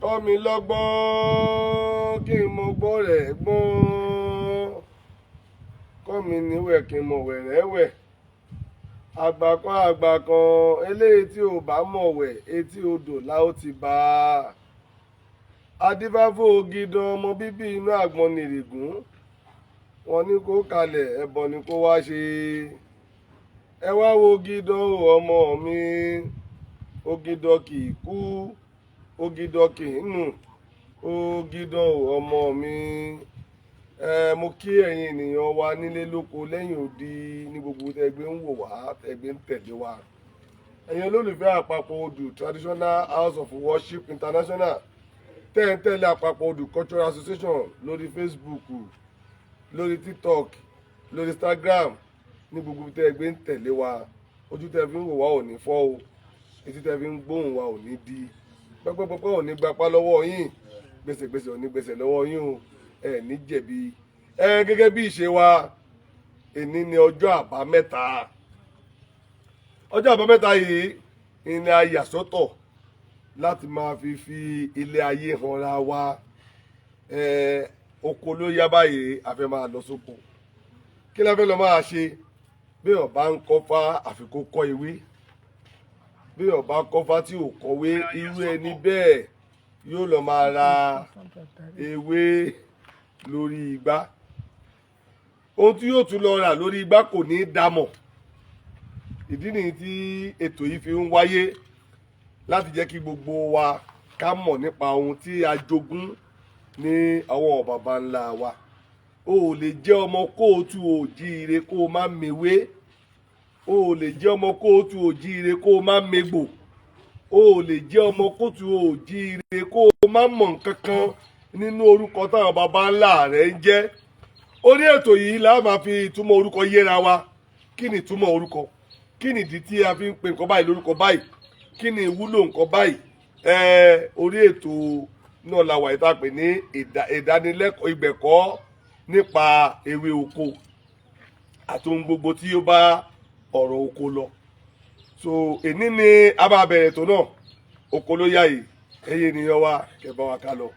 Kọ́ mi lọ́gbọ́n kí n mọ gbọ́ rẹ̀ gbọ́n. Kọ́ mi níwẹ̀ kí n mọ̀ wẹ̀rẹ́wẹ̀. Àgbà kan àgbà kan eléyìí tí ò bá mọ̀ wẹ̀ etí odò la ó ti bá a. Adífáfó Ògìdàn ọmọ bíbí inú àgbọn nìrègún. Wọ́n ní kó kalẹ̀ ẹbọ ni kó wá ṣe. Ẹ wá wo Ògìdàn o ọmọ mi. Ògìdàn kì í kú, Ògìdàn kì í nù. Ògìdàn o ọmọ mi. Ẹ mo kí ẹ̀yin ènìyàn wa nílé lóko lẹ́yìn odi ní gbogbo tẹ́gbẹ́ ń wò wá, tẹ́gbẹ́ ń tẹ̀lé wa. Ẹ̀yin olólùfẹ́ Àpapọ̀ Odù Traditional House of Worship International, tẹ́ ń tẹ̀lé Àpapọ̀ Odù Cultural Association lórí Facebook, lórí TikTok, lórí Instagram, ní gbogbo tẹ́gbẹ́ ń tẹ̀lé wa. Ojú tẹ́ fi ń wò wá ò ní fọ́ o, etí tẹ́ fi ń gbóhùn wa ò ní di. Pẹ́pẹ́pẹ́pẹ́ ò ní gbapá lọ́wọ́ yín, gbèsègbèsè ò ní gbèsè lọ́wọ́ yín o, ẹ ní jẹ̀bi. Ẹ gẹ́gẹ́ bí ìṣe wa, èní ni ọjọ́ àbámẹ́ta. Ọjọ́ àbámẹ́ta yìí ni a yà sọ́tọ̀ láti máa fi ilé ayé hanra wa. Ẹ oko ló yá báyìí, a fẹ́ máa lọ sóko. Kí la fẹ́ lọ máa ṣe? Bí ó bá ń kọ́fá, àfi kó kọ́ ewé. Bí ó bá kọ́fá tí ò kọ́wé, irú ẹni bẹ́ẹ̀ yóò lọ máa ra ewé lórí igbá. Ohun tí yóò tún lọ rà lórí igbá kò ní í dámọ̀. Ìdí nìyí tí ètò yìí fi ń wáyé láti jẹ́ kí gbogbo wa ká mọ̀ nípa ohun tí a jogún ní ọwọ́ baba ńlá wa. O ò lè jẹ́ ọmọ kóòtù òjíire kó o má mewé. O ò lè jẹ́ ọmọ kóòtù òjíire kó o má megbò. O ò lè jẹ́ ọmọ kóòtù òjíire kó o má mọ̀ nǹkan kan nínú orúkọ táwọn baba ńlá rẹ̀ ń jẹ́. Orí ètò yìí la máa fi ìtumọ̀ orúkọ yéra wa. Kí ni ìtumọ̀ orúkọ? Kí ni ìdí tí a fi ń pe nǹkan báyìí lórúkọ báyìí? Kí ni ìwúlò nǹkan báyìí? Orí ètò náà la wà yìí tá a pè ní ìdánilẹ́kọ̀ọ́ ìgbẹ̀kọ́ nípa ewé oko àti ohun gbogbo tí ó bá ọ̀rọ̀ oko lọ. So èní ni a máa bẹ̀rẹ̀ ètò náà. Oko ló yá yìí, ẹ̀yin ènìyàn wa, kẹ́ bá wa ká lọ.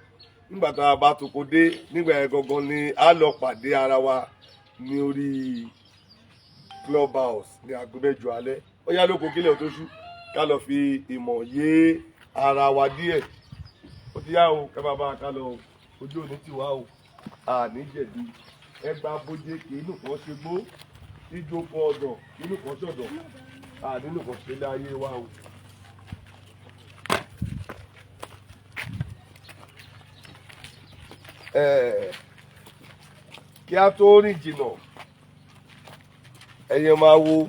Nígbà tá a bá toko dé, nígbà yẹn gangan ni a lọ pàdé ara wa ní orí Clubhouse ní aago 8 alẹ́. Ó yá lóko kílẹ̀ tó ṣú, ká lọ fi ìmọ̀ yé ara wa díẹ̀. Ó ti yá o, kẹ́ bá wa ká lọ o. Ojú òní ti wá o, àní jẹ̀bi. Ẹgbàá bójé kì í nùkan ṣe gbó, ìjókòó ọ̀dọ̀ kì í nùkan ṣọ̀dọ̀, àní nùkan ṣe lé ayé wa o. Kí a tó rìn jìnnà, ẹ̀yin máa wo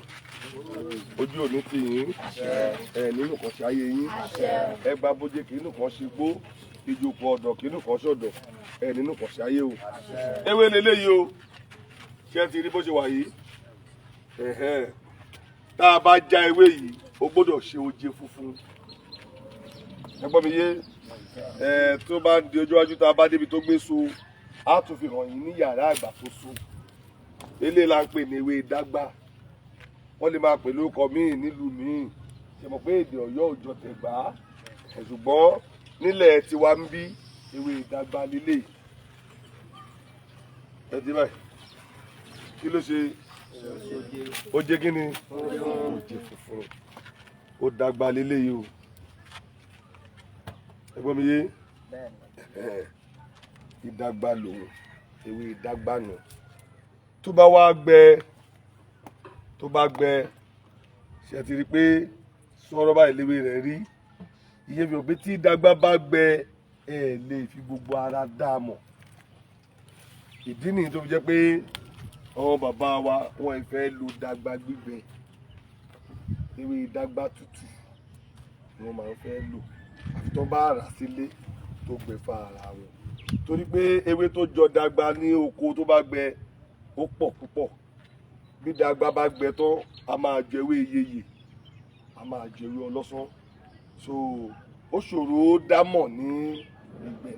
ojú òní ti yín, ẹ nínú kan ṣe ayé yín. Ẹgbàá bójé kì í nùkan ṣe gbó, ìjókòó ọ̀dọ̀ kì í nùkan ṣọ̀dọ̀, ẹ nínú kan ṣe ayé o. Ewé leléyìí o, ṣé ẹ ti rí bó ṣe wà yìí? Tá a bá já ewé yìí, ó gbọ́dọ̀ ṣe oje funfun. Ẹ gbọ́ mi yé? Ẹ tó bá di ojú iwájú, tá a bá débi tó gbé so, á tún fi hàn yín ní yàrá àgbà tó so. Eléyìí la ń pè ní ewé dágbà. Wọ́n lè máa pè lórúkọ míì nílùú míì. Ṣe mọ̀ pé èdè Ọ̀yọ́ ò jọ Tẹ̀gbá, ṣùgbọ́n nílẹ̀ tiwa ń bí, ewé dágbà lílé. Ẹ ti báyìí, kí ló ṣe? Ó jẹ́ kí ni? Ó jẹ́ funfun. Ó dàgbà lílé yìí o. Ẹ gbọ́ mi yé? Ìdàgbà lòun, ewé ìdàgbà nù. Tó bá wá gbẹ, tó bá gbẹ, ṣe ti rí pé sọ̀rọ̀ báyìí léwé rẹ̀ rí. Ìyẹn fi hàn pé tí ìdàgbà bá gbẹ, ẹ lè fi gbogbo ara dá a mọ̀. Ìdí nìyí tó fi jẹ́ pé àwọn bàbá wa wọ́n fẹ́ lo dàgbà gbígbẹ. Ewé dàgbà tútù ni wọ́n máa ń fẹ́ lò, àfi tó bá rà sílé tó gbẹ fa ara wọn, torí pé ewé tó jọ dàgbà ní oko tó bá gbẹ ó pọ̀ púpọ̀. Bí dàgbà bá gbẹ tán, a máa jẹ ewé yeye, a máa jẹ ewé ọlọ́sán. So ó ṣòro dámọ̀ ní gbígbẹ.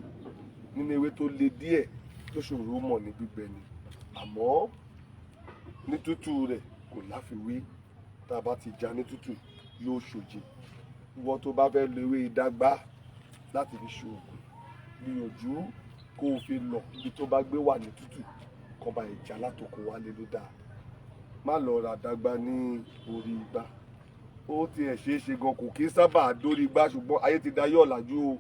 Nínú ewé tó le díẹ̀ tó ṣòro mọ̀ ní gbígbẹ ni, àmọ́ ní tútù rẹ̀ kò láfiwé. Tá a bá ti já ní tútù, yóò ṣòjè. Ìwọ tó bá fẹ́ lo ewé ìdágbà láti fi ṣe oògùn. Gbìyànjú kó o fi lọ ibi tó bá gbé wà ní tútù, kọba ìjà látòkò wálé ló dáa. Má lọ ra dàgbà ní orí igbá. Ó tiẹ̀ ṣeé ṣe gan, kò kí sábà dórí igbá, ṣùgbọ́n ayé ti dayé ọ̀làjú o,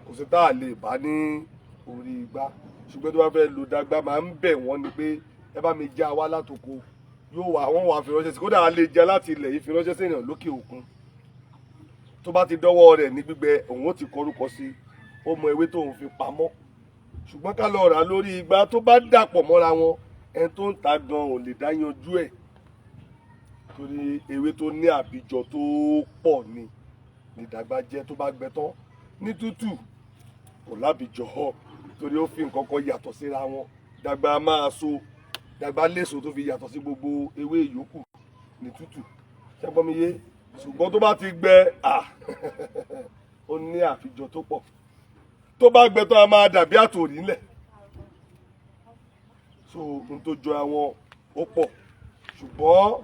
kò sí tá a lè bá ní orí igbá. Ṣùgbọ́n tó bá fẹ́ lo dàgbà, máa ń bẹ̀ wọ́n ni pé ẹ bá mi já wá látòkò, yóò wá wọ́n wá fi ránṣẹ́ sí. Kódà a lè já láti ilẹ̀ yìí fi ránṣẹ́ sí èèyàn lókè òkun. Tó bá ti dọ́wọ́ rẹ̀ ní gbígbẹ, òun ó ti kọrúkọ sí, ó mọ ewé tóun fi pamọ́. Ṣùgbọ́n ká lọ rà lórí igbá, tó bá dàpọ̀ mọ́ra wọn, ẹni tó ń ta gan ò lè dá yanjú ẹ̀, torí ewé tó ní àbíjọ tó pọ̀ ni ìdàgbà jẹ́. Tó bá gbẹ tán ní tútù, kò lábìjọ, torí ó fi nǹkan kan yàtọ̀ síra wọn. Dàgbà máa so, dàgbà léso tó fi yàtọ̀ sí gbogbo ewé yòókù ní tútù. Ṣẹ́gbọ́n mi yé? Ṣùgbọ́n tó bá ti gbẹ, ó ní àfijọ tó pọ̀. Tó bá gbẹ tán, a máa dàbí àtòrí ńlẹ̀. So n tó jọ àwọn ó pọ̀, ṣùgbọ́n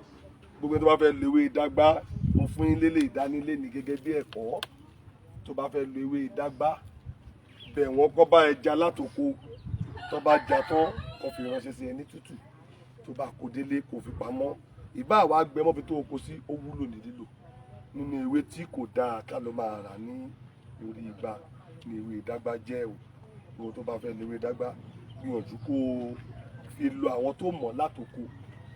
gbogbo tó bá fẹ́ lo ewé ìdágbá, mo fún yín lélẹ̀ ìdánilé ní gẹ́gẹ́ bí ẹ̀kọ́. Tó bá fẹ́ lo ewé ìdágbá, bẹ̀ wọ́n kọ́ bá ẹja látoko. Tó bá já tán, kó fi ránṣẹ́ sí ẹ ní tútù. Tó bá kó délé, kó fi pamọ́. Ìbá wa gbẹ mọ́bi tó o kó sí, ó wúlò ní lílò. Nínú ewé tí kò dáa ká ló máa rà ní orí igbá ní ewé ìdágbá jẹ́ o. Gbogbo tó bá fẹ́ lo ewé ìdágbá, gbìyànjú kó o fi lo àwọn tó mọ̀ látoko,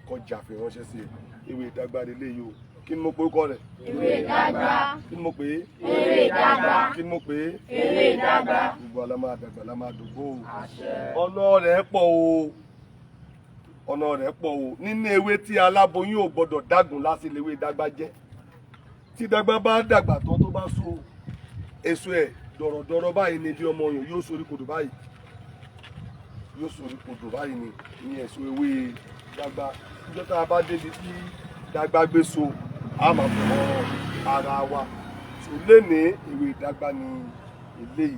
kọjá fi ránṣẹ́ sí ẹ. Ewé ìdágbá lélẹ́yìí o. Kí ni mo pe orúkọ rẹ̀? Ewé ìdágbà. Kí ni mo pè é? Ewé ìdágbà. Kí ni mo pè é? Ewé ìdágbà. Gbogbo ala máa dàgbà, la máa dògbò o. Ọ̀nà rẹ̀ pọ̀ o, ọ̀nà rẹ̀ pọ̀ o. Nínú ewé tí aláboyún ò gbọ́dọ̀ dágùn lásì lewé ìdágbà jẹ́. Tí ìdágbà bá dàgbà tán, tó bá so èso ẹ̀ dọ̀rọ̀dọ̀rọ̀ báyìí ni, bí ọmọ yòó yóò sorí kodò báyìí, yóò sorí kodò báyìí ni ní èso ewé dàgbà. Níjọ́ tá a bá débi tí dàgbà gbé so, a máa fi hàn ara wa. So lénìí, ewé ìdágbà ni eléyìí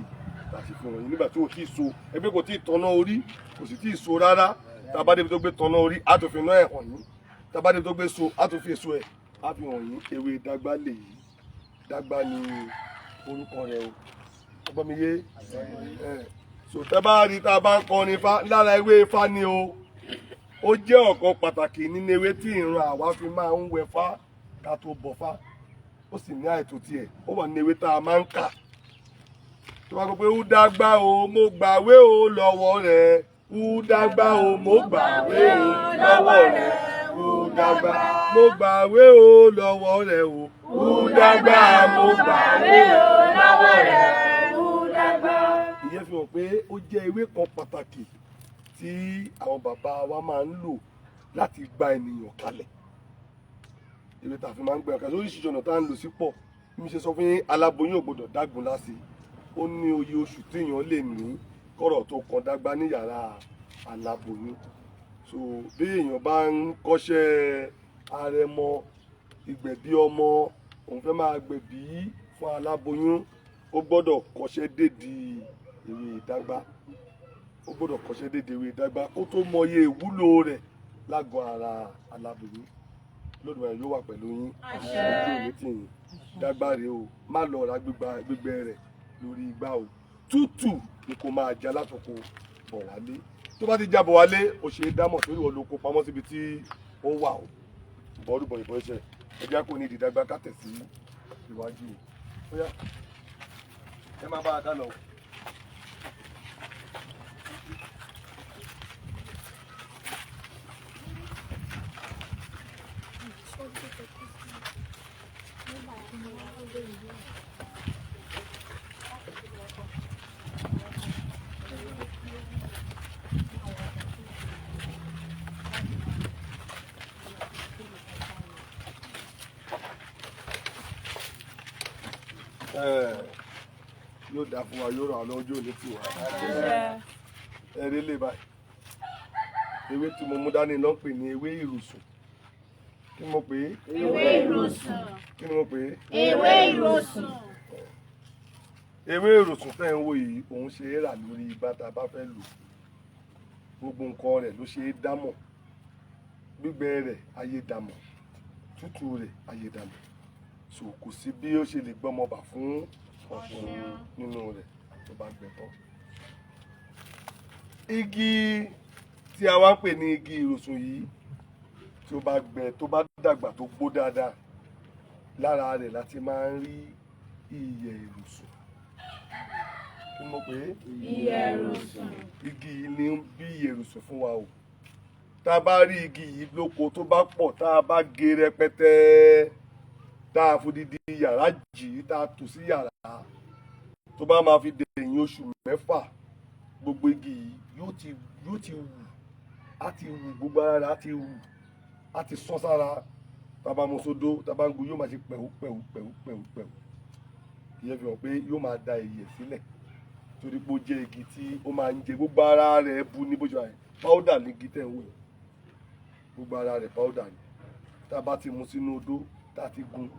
láti fi hàn yín nígbà tí ò tí ì so. Ẹgbẹ́ kò tí ì tọ́nà orí, kò sì tí ì so rárá. Tá a bá débi tó gbé tọ́nà orí, á tó fi iná ẹ̀ hàn yín. Tá a bá débi tó gbé so, á tó fi èso ẹ̀ á fi hàn yín. Ewé ìdágbà lèyí, dàgbà ni orúkọ rẹ̀ o. Ọgbọ́n mi yé ẹ̀? So tẹ́ bá rí tá a bá ń kọrin ifá, lára ewé ifá ni o. Ó jẹ́ ọ̀kan pàtàkì nínú ewé tí ìran àwa fi máa ń wẹfá ká tó bọ̀fá. Ó sì ní àìtó tiẹ̀, ó wà ní ewé tá a máa ń kà. Tó bá gbọ́ pé ó dàgbà o, mo gbàwé o lọ́wọ́ rẹ̀, ó dàgbà o, mo gbàwé o lọ́wọ́ rẹ̀, ó dàgbà, mo gbàwé o lọ́wọ́ rẹ̀ o, ó dàgbà, mo gbàwé o lọ́wọ́ rẹ̀. Ó dàgbà. Ìyẹn fi hàn pé ó jẹ́ ewé kan pàtàkì tí àwọn bàbá wa máa ń lò láti gba ènìyàn kalẹ̀. Ewé tá a fi máa ń gba kalẹ̀ oríṣiríṣi ọ̀nà tá à ń lò sí pọ̀. Bí mi ṣe sọ fún yín, aláboyún ò gbọdọ̀ dágun láti. Ó ní oye oṣù téèyàn lè ní kọ̀rọ̀ tó kan dágbá ní yàrá aláboyún. So bí èèyàn bá ń kọ́ṣẹ́ arẹmọ ìgbẹ̀bí ọmọ, òun fẹ́ máa gbẹ̀bí fún aláboyún, ó gbọ́dọ̀ kọ́ṣẹ́ dédi ewé ìdágbá. Ó gbọ́dọ̀ kọ́ṣẹ́ dédi ewé ìdágbá kó tó mọye ìwúlò rẹ̀ lágọ̀ọ́ ara aláboyún. Lódùmarè yóò wà pẹ̀lú yín, ojú òní tì yín. Dágbà rèé o. Má lọ ra gbígbẹ rẹ̀ lórí igbá o. Tútù ni kò máa já látòkò bọ̀ wálé. Tó bá ti já bọ̀ wálé, ó ṣe é dámọ̀, torí ìwọ ló kó pamọ́ síbi tí ó wà o. Bọ́ọ̀lù ìbọn iṣẹ́ ẹjẹ́ kò ní ìdídàgbà ká tẹ̀ sí iwájú o. Ó yá, ẹ má bá a ká lọ. Ẹ, yóò dáa fún wa, yóò ràn án lọ́jọ́ òní tì wá. Ẹ rí lè báyìí, ewé tí mo mú dání ló ń pè ní ewé ìrùsùn. Kí ni mo pè é? Ewé ìrosùn. Kí ni mo pè é? Ewé ìrosùn. Ewé ìrùsùn tẹ́ ń wò yìí, òun ṣe é rà lórí igbá tá a bá fẹ́ lò. Gbogbo nǹkan rẹ̀ ló ṣe é dámọ̀. Gbígbẹ rẹ̀ ayé dámọ̀, tútù rẹ̀ ayé dámọ̀. So kò sí bí ó ṣe lè gbọ́mọbà fún ọ̀ṣun nínú rẹ̀ tó bá gbẹ tán. Igi tí a wá ń pè ní igi ìrosùn yìí, tí ó bá gbẹ, tó bá dàgbà, tó gbó dáadáa, lára rẹ̀ láti máa ń rí ìyẹ̀ ìrosùn. Kí ni mo pè é? Ìyẹ̀ ìrosùn. Igi yìí ni ó ń bí ìyẹ̀ ìrosùn fún wa o. Tá a bá rí igi yìí lóko, tó bá pọ̀, tá a bá gé rẹpẹtẹ, tá a fodidi yàrá jì í, tá a tò sí yàrá, tó bá máa fi dẹ̀yìn oṣù 6, gbogbo igi yìí yóò ti wù, á ti wù, gbogbo ara rẹ̀ á ti wù, á ti sán sára. Tá a bá mú sódó, tá a bá ń gun, yóò máa ṣe pẹ̀wú pẹ̀wú pẹ̀wú pẹ̀wú pẹ̀wú. Ìyẹn fi hàn pé yóò máa da ìyẹ̀ sílẹ̀, torí pé ó jẹ́ igi tí ó máa ń jẹ gbogbo ara rẹ̀ bu ní bó ṣe wà yẹn. Powder ní igi tẹ̀ ń wò yẹn, gbogbo ara rẹ̀ powder ni. Tá a bá ti mu sínú odó, tá a ti gun,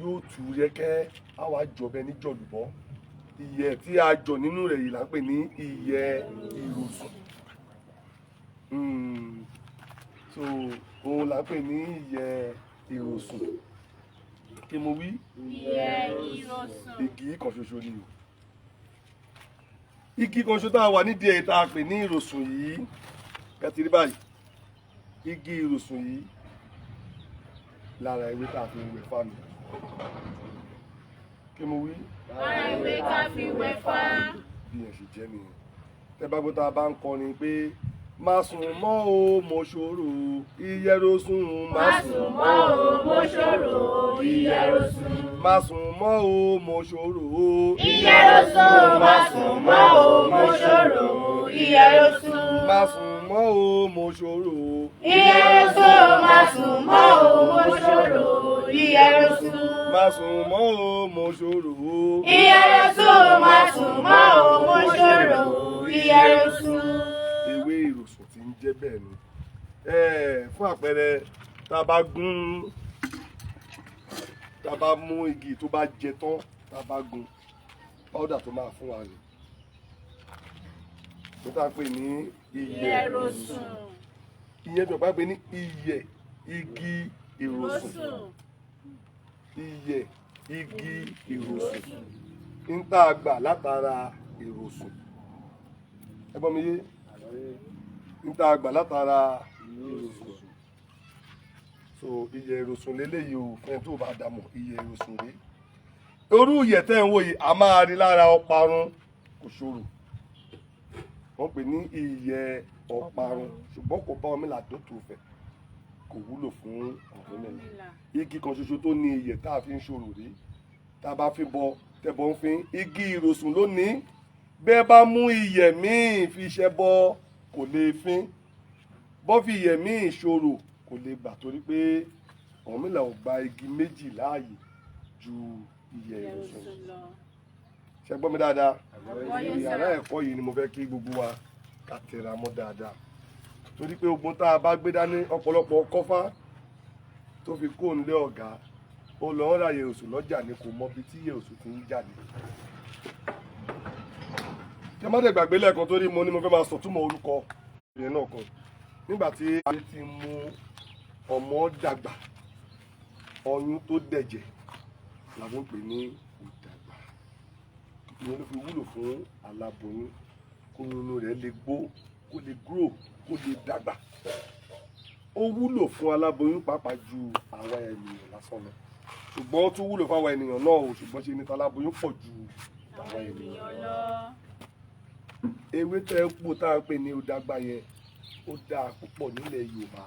yóò tù rẹ́kẹ́, á wá jọbẹ ní jọ̀lùbọ́. Ìyẹ̀ tí a jọ nínú rẹ̀ yìí là ń pè ní ìyẹ̀ ìrosùn. So òun là ń pè ní ìyẹ̀ ìrosùn. Kí mo wí? Ìyẹ̀ ìrosùn. Igi kan ṣoṣo ni o. Igi kan ṣoṣo tá a wà nídìí ẹ̀ tá a pè ní ìrosùn yìí kẹtìrí báyìí, igi ìrosùn yìí, lára ewé tá a fi ń wẹ̀ fáànù. Kí mo wí? Lára ewé tá a fi wẹ̀ fá. Bí yẹn ṣe jẹ́ nìyẹn. Tẹ́ bá gbọ́ tá a bá ń kọrin pé má sùn mọ́ o, mo ṣòro ìyẹ̀rọ̀sùn. Má sùn mọ́ o, mo ṣòro ìyẹ̀rọ̀sùn. Má sùn mọ́ o, mo ṣòro. Ìyẹ̀rọ̀sùn. Má sùn mọ́ o, mo ṣòro ìyẹ̀rọ̀sùn. Má sùn mọ́ o, mo ṣòro. Ìyẹ̀rọ̀sùn. Má sùn mọ́ o, mo ṣòro ìyẹ̀rọ̀sùn. Má sùn mọ́ o, mo ṣòro. Ìyẹ̀rọ̀sùn. Má sùn mọ́ o, mo ṣòro ìyẹ̀rọ̀sùn. Ewé ìrosùn tí ń jẹ́ bẹ́ẹ̀ ni. Fún àpẹẹrẹ, tá a bá gún, tá a bá mú igi tó bá jẹ tán, tá a bá gún, powder tó máa fún wa rè tó tá a pè ní ìyẹ̀. Ìyẹ̀rọ̀sùn. Ìyẹn tó bá pè ní ìyẹ̀ igi ìrosùn. Ìyẹ̀ igi ìrosùn ń tá a gbà látara ìrosùn. Ẹ gbọ́ mi yé? Ń tá a gbà látara ìrosùn. So ìyẹ̀ ìrosùn lélẹ́yìí o. Fún ẹni tó bá dà mọ̀, ìyẹ̀ ìrosùn rèé. Orú ìyẹ̀ tẹ́ ń wò yìí, a máa rí lára ọparun. Kò ṣòro, wọ́n pè ní ìyẹ̀ ọparun, ṣùgbọ́n kò bá Ọ̀rúnmìlà dótò fẹ̀, kò wúlò fún Ọ̀rúnmìlà. Igi kan ṣoṣo tó ní ìyẹ̀ tá a fi ń ṣòro rí, tá a bá fi bọ tẹ̀bọ̀ ń fin, igi ìrosùn lónìí. Bẹ́ẹ̀ bá mú ìyẹ̀ míì fi ṣẹ́ bọ, kò lè fín. Bọ́ fi ìyẹ̀ míì ṣòro, kò lè gbà, torí pé Ọ̀rúnmìlà ò gba igi méjì láàyè ju ìyẹ̀ ìrosùn. Ṣe gbọ́ mi dáadáa? Yàrá ẹ̀kọ́ yìí ni mo fẹ́ kí gbogbo wa ká tẹra mọ́ dáadáa, torí pé ogun tá a bá gbé dání, ọ̀pọ̀lọpọ̀ kọ́fá tó fi kó nílé ọ̀gá, ó lọ ń ra ìrosùn lọ́jà ni, kò mọ ibi tí ìrosùn ti ń jáde. Ṣé má dẹ̀ gbàgbé lẹ́ẹ̀kan, torí mo ní mo fẹ́ máa sọ̀túnmọ̀ orúkọ ìyẹn náà kan. Nígbà tí a ti mú ọmọ dàgbà, ọyún tó dẹ̀jẹ̀ la fi ń pè ní ìdàgbà. Ìyẹn ló fi wúlò fún aláboyún, kó inú rẹ̀ lè gbó, kó lè grow, kó lè dàgbà. Ó wúlò fún aláboyún pàápàá ju àwa ènìyàn lásán lọ, ṣùgbọ́n ó tún wúlò fún àwa ènìyàn náà o, ṣùgbọ́n ṣe ni taláboyún pọ̀ ju tàwa ènìyàn lọ. Ewé tẹ́ ń pò tá à ń pè ní òdàgbà yẹn, ó dáa púpọ̀ nílẹ̀ Yorùbá.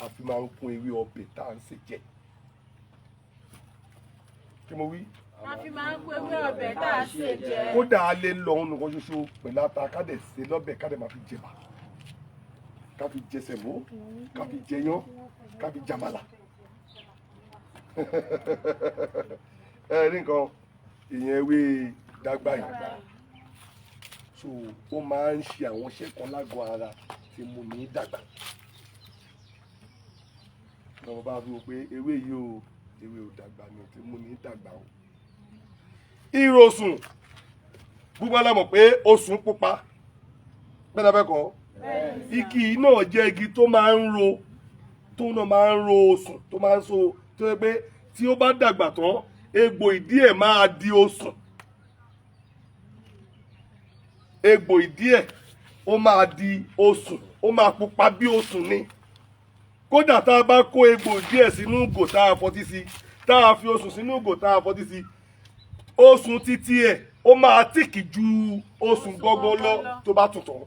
A fi máa ń kún ewé ọbẹ̀ tá à ń sè jẹ. Kí mo wí? A fi máa ń kó ewé ọbẹ̀ tá a sè jẹ. Kódà, a lè lọ òun nìkan ṣoṣo pẹ̀lú ata, ká dẹ̀ ṣe lọ́bẹ̀, ká dẹ̀ máa fi jẹ̀bà, ká fi jẹ sẹ̀mó, ká fi jẹyán, ká fi jàmàlà. Ẹ rí nǹkan ìyẹn, ewé dàgbà yìí, so ó máa ń ṣe àwọn iṣẹ́ kan lágọ̀ọ́ ara tí mú ní dàgbà. Lọ́wọ́ bá fi wò pé ewé yìí o, ewé ò dàgbà ni tí mú ní dàgbà o. Ìrosùn, gbogbo la mọ̀ pé osùn pupa bẹ́ẹ̀ náà bẹ́ẹ̀ kọ́. Igi yìí náà jẹ́ igi tó máa ń ro, tó náà máa ń ro osùn, tó máa ń so, tó yẹ pé tí ó bá dàgbà tán, egbò ìdí ẹ̀ máa di osùn. Egbò ìdí ẹ̀ Ó máa di osùn, ó máa pupa bí osùn ni. Kódà tá a bá kó egbò díẹ̀ sínú ìgò tá a fọtí sí, tá a fi osùn sínú ìgò tá a fọtí sí, osùn títí ẹ̀ ó máa thick ju osùn gọ́gọ́ lọ tó bá tún tán.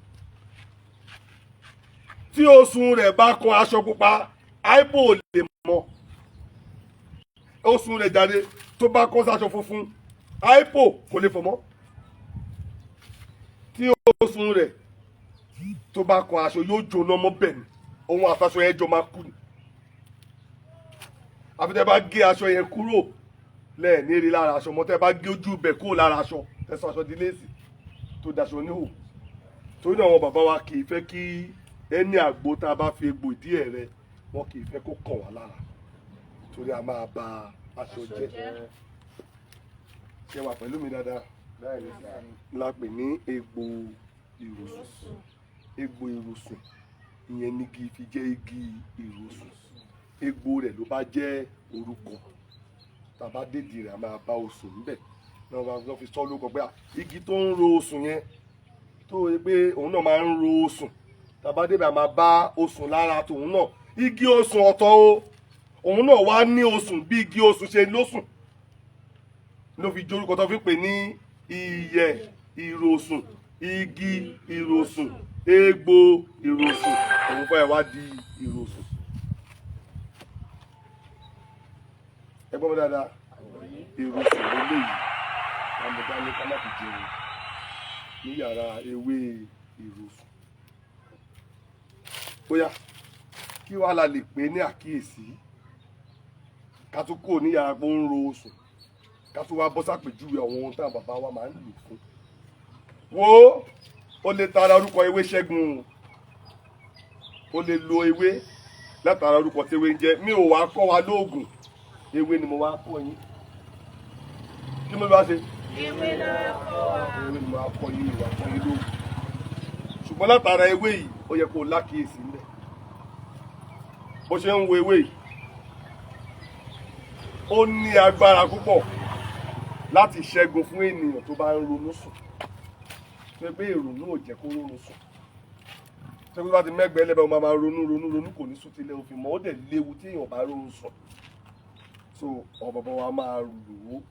Tí osùn rẹ̀ bá kan aṣọ pupa, hypo ò lè mọ osùn rẹ̀ jáde. Tó bá kọ́ sáṣọ funfun, hypo kò lè fọ̀ mọ́. Tí osùn rẹ̀ tó bá kan aṣọ, yóò jóná mọ́ bẹ́ẹ̀ ni, òun àtàṣọ yẹn jọ máa kú ni, àfi tẹ́ bá gé aṣọ yẹn kúrò lẹ́ẹ̀ní rí lára aṣọ mọ́. Tẹ́ bá gé ojú ibẹ̀ kúrò lára aṣọ, tẹ́ sọ aṣọ di léèsì tó daṣọ oníhò. Torí náà, àwọn bàbá wa kì í fẹ́ kí ẹni àgbo tá a bá fi egbò ìdí ẹ̀ rẹ, wọn kì í fẹ́ kó kàn wá lára, torí a máa ba aṣọ jẹ́. Ṣe wà pẹ̀lú mi dáadáa? La pè ní egbò ìrosùn. Egbò ìrosùn ìyẹn nígi fi jẹ́ igi ìrosùn. Egbò rẹ̀ ló bá jẹ́ orúkọ. Tàbá dédìí rẹ̀, a máa bá osùn níbẹ̀ náà. Wọ́n fi sọ lórúkọ pé igi tó ń ro osùn yẹn, tó yẹ pé òun náà máa ń ro osùn, tàbá débẹ̀, a máa bá osùn lára tòun náà. Igi osùn ọ̀tọ̀ o, òun náà wá ní osùn bí igi osùn ṣe lósùn, ló fi jórúkọ tó fi pè ní ìyẹ̀ ìrosùn, igi ìrosùn, egbò ìrosùn. Òun fẹ́ wá di ìrosùn. Ẹ gbọ́ mi dáadáa, ìrosùn lélẹ́yìí amọ̀dání ká má fi jẹun ní yàrá ewé ìrosùn. Bóyá kí wàá la lè pè ní àkíyèsí, ká tún kúrò ní yàrá pé ó ń ro osùn, ká tún wá bọ́ sàpèjúwe àwọn ohun táwọn bàbá wa máa ń lò fún. Wo, ó lè tara orúkọ ewé ṣẹ́gun o, ó lè lo ewé látara orúkọ tí ewé ń jẹ́. Mi ò wá kọ́ wa lóògùn ewé ni mo wá kọ́ yín. Kí mo bá ṣe? Ewé lọ́wọ́ kọ́ wa. Ewé ni mo wá kọ́ yín, mi wá kọ́ yín lóògùn. Ṣùgbọ́n látara ewé yìí, ó yẹ kó o lákìyèsí ńbẹ̀. Bó ṣe ń wo ewé yìí, ó ní agbára púpọ̀ láti ṣẹ́gun fún ènìyàn tó bá ń ronú sùn, tó yẹ pé ìrònú ò jẹ́ kó ronú sùn, tó yẹ pé bá ti mẹ́gbẹ̀ẹ́ lẹ́bẹ̀ẹ́, ó máa máa ronú ronú ronú, kò ní sùn tilẹ̀ òfin mọ́. Ó dẹ̀ léwu tí èèyàn bá ronú sùn. So àwọn bàbá wa máa lò ó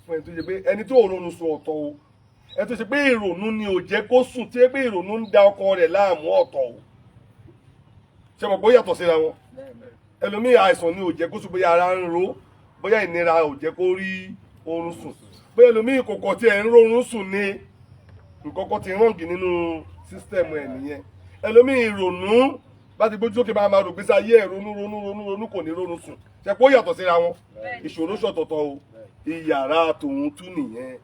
fún ẹni tó ṣe pé ẹni tó ronú sùn ọ̀tọ̀ o, ẹni tó ṣe pé ìrònú ni ò jẹ́ kó sùn, tí ó pé ìrònú ń da ọkàn rẹ̀ láàmú ọ̀tọ̀ o. Ṣe mọ̀ pé ó yàtọ̀ síra wọn? Ẹlòmíì, àìsàn ni ò jẹ́ kó sùn, bóyá ara ń ro, bóyá ìnira ò jẹ́ kó rí oorun sùn, bóyá ẹlòmíì kò kọ̀ tí ẹ̀ ń rórun sùn ni, nǹkan kan ti wrong nínú system ẹ̀ nìyẹn. Ẹlòmíì, ìrònú bá ti gbójú sókè, bá máa rò gbèsè ayé ẹ̀, ronú ronú ronú ronú, kò ní ronú sùn. Ṣe pé ó yàtọ̀ síra wọn? Ìṣòro ṣọ̀tọ̀tọ̀ o. Ìyàrá tòun tún nìyẹn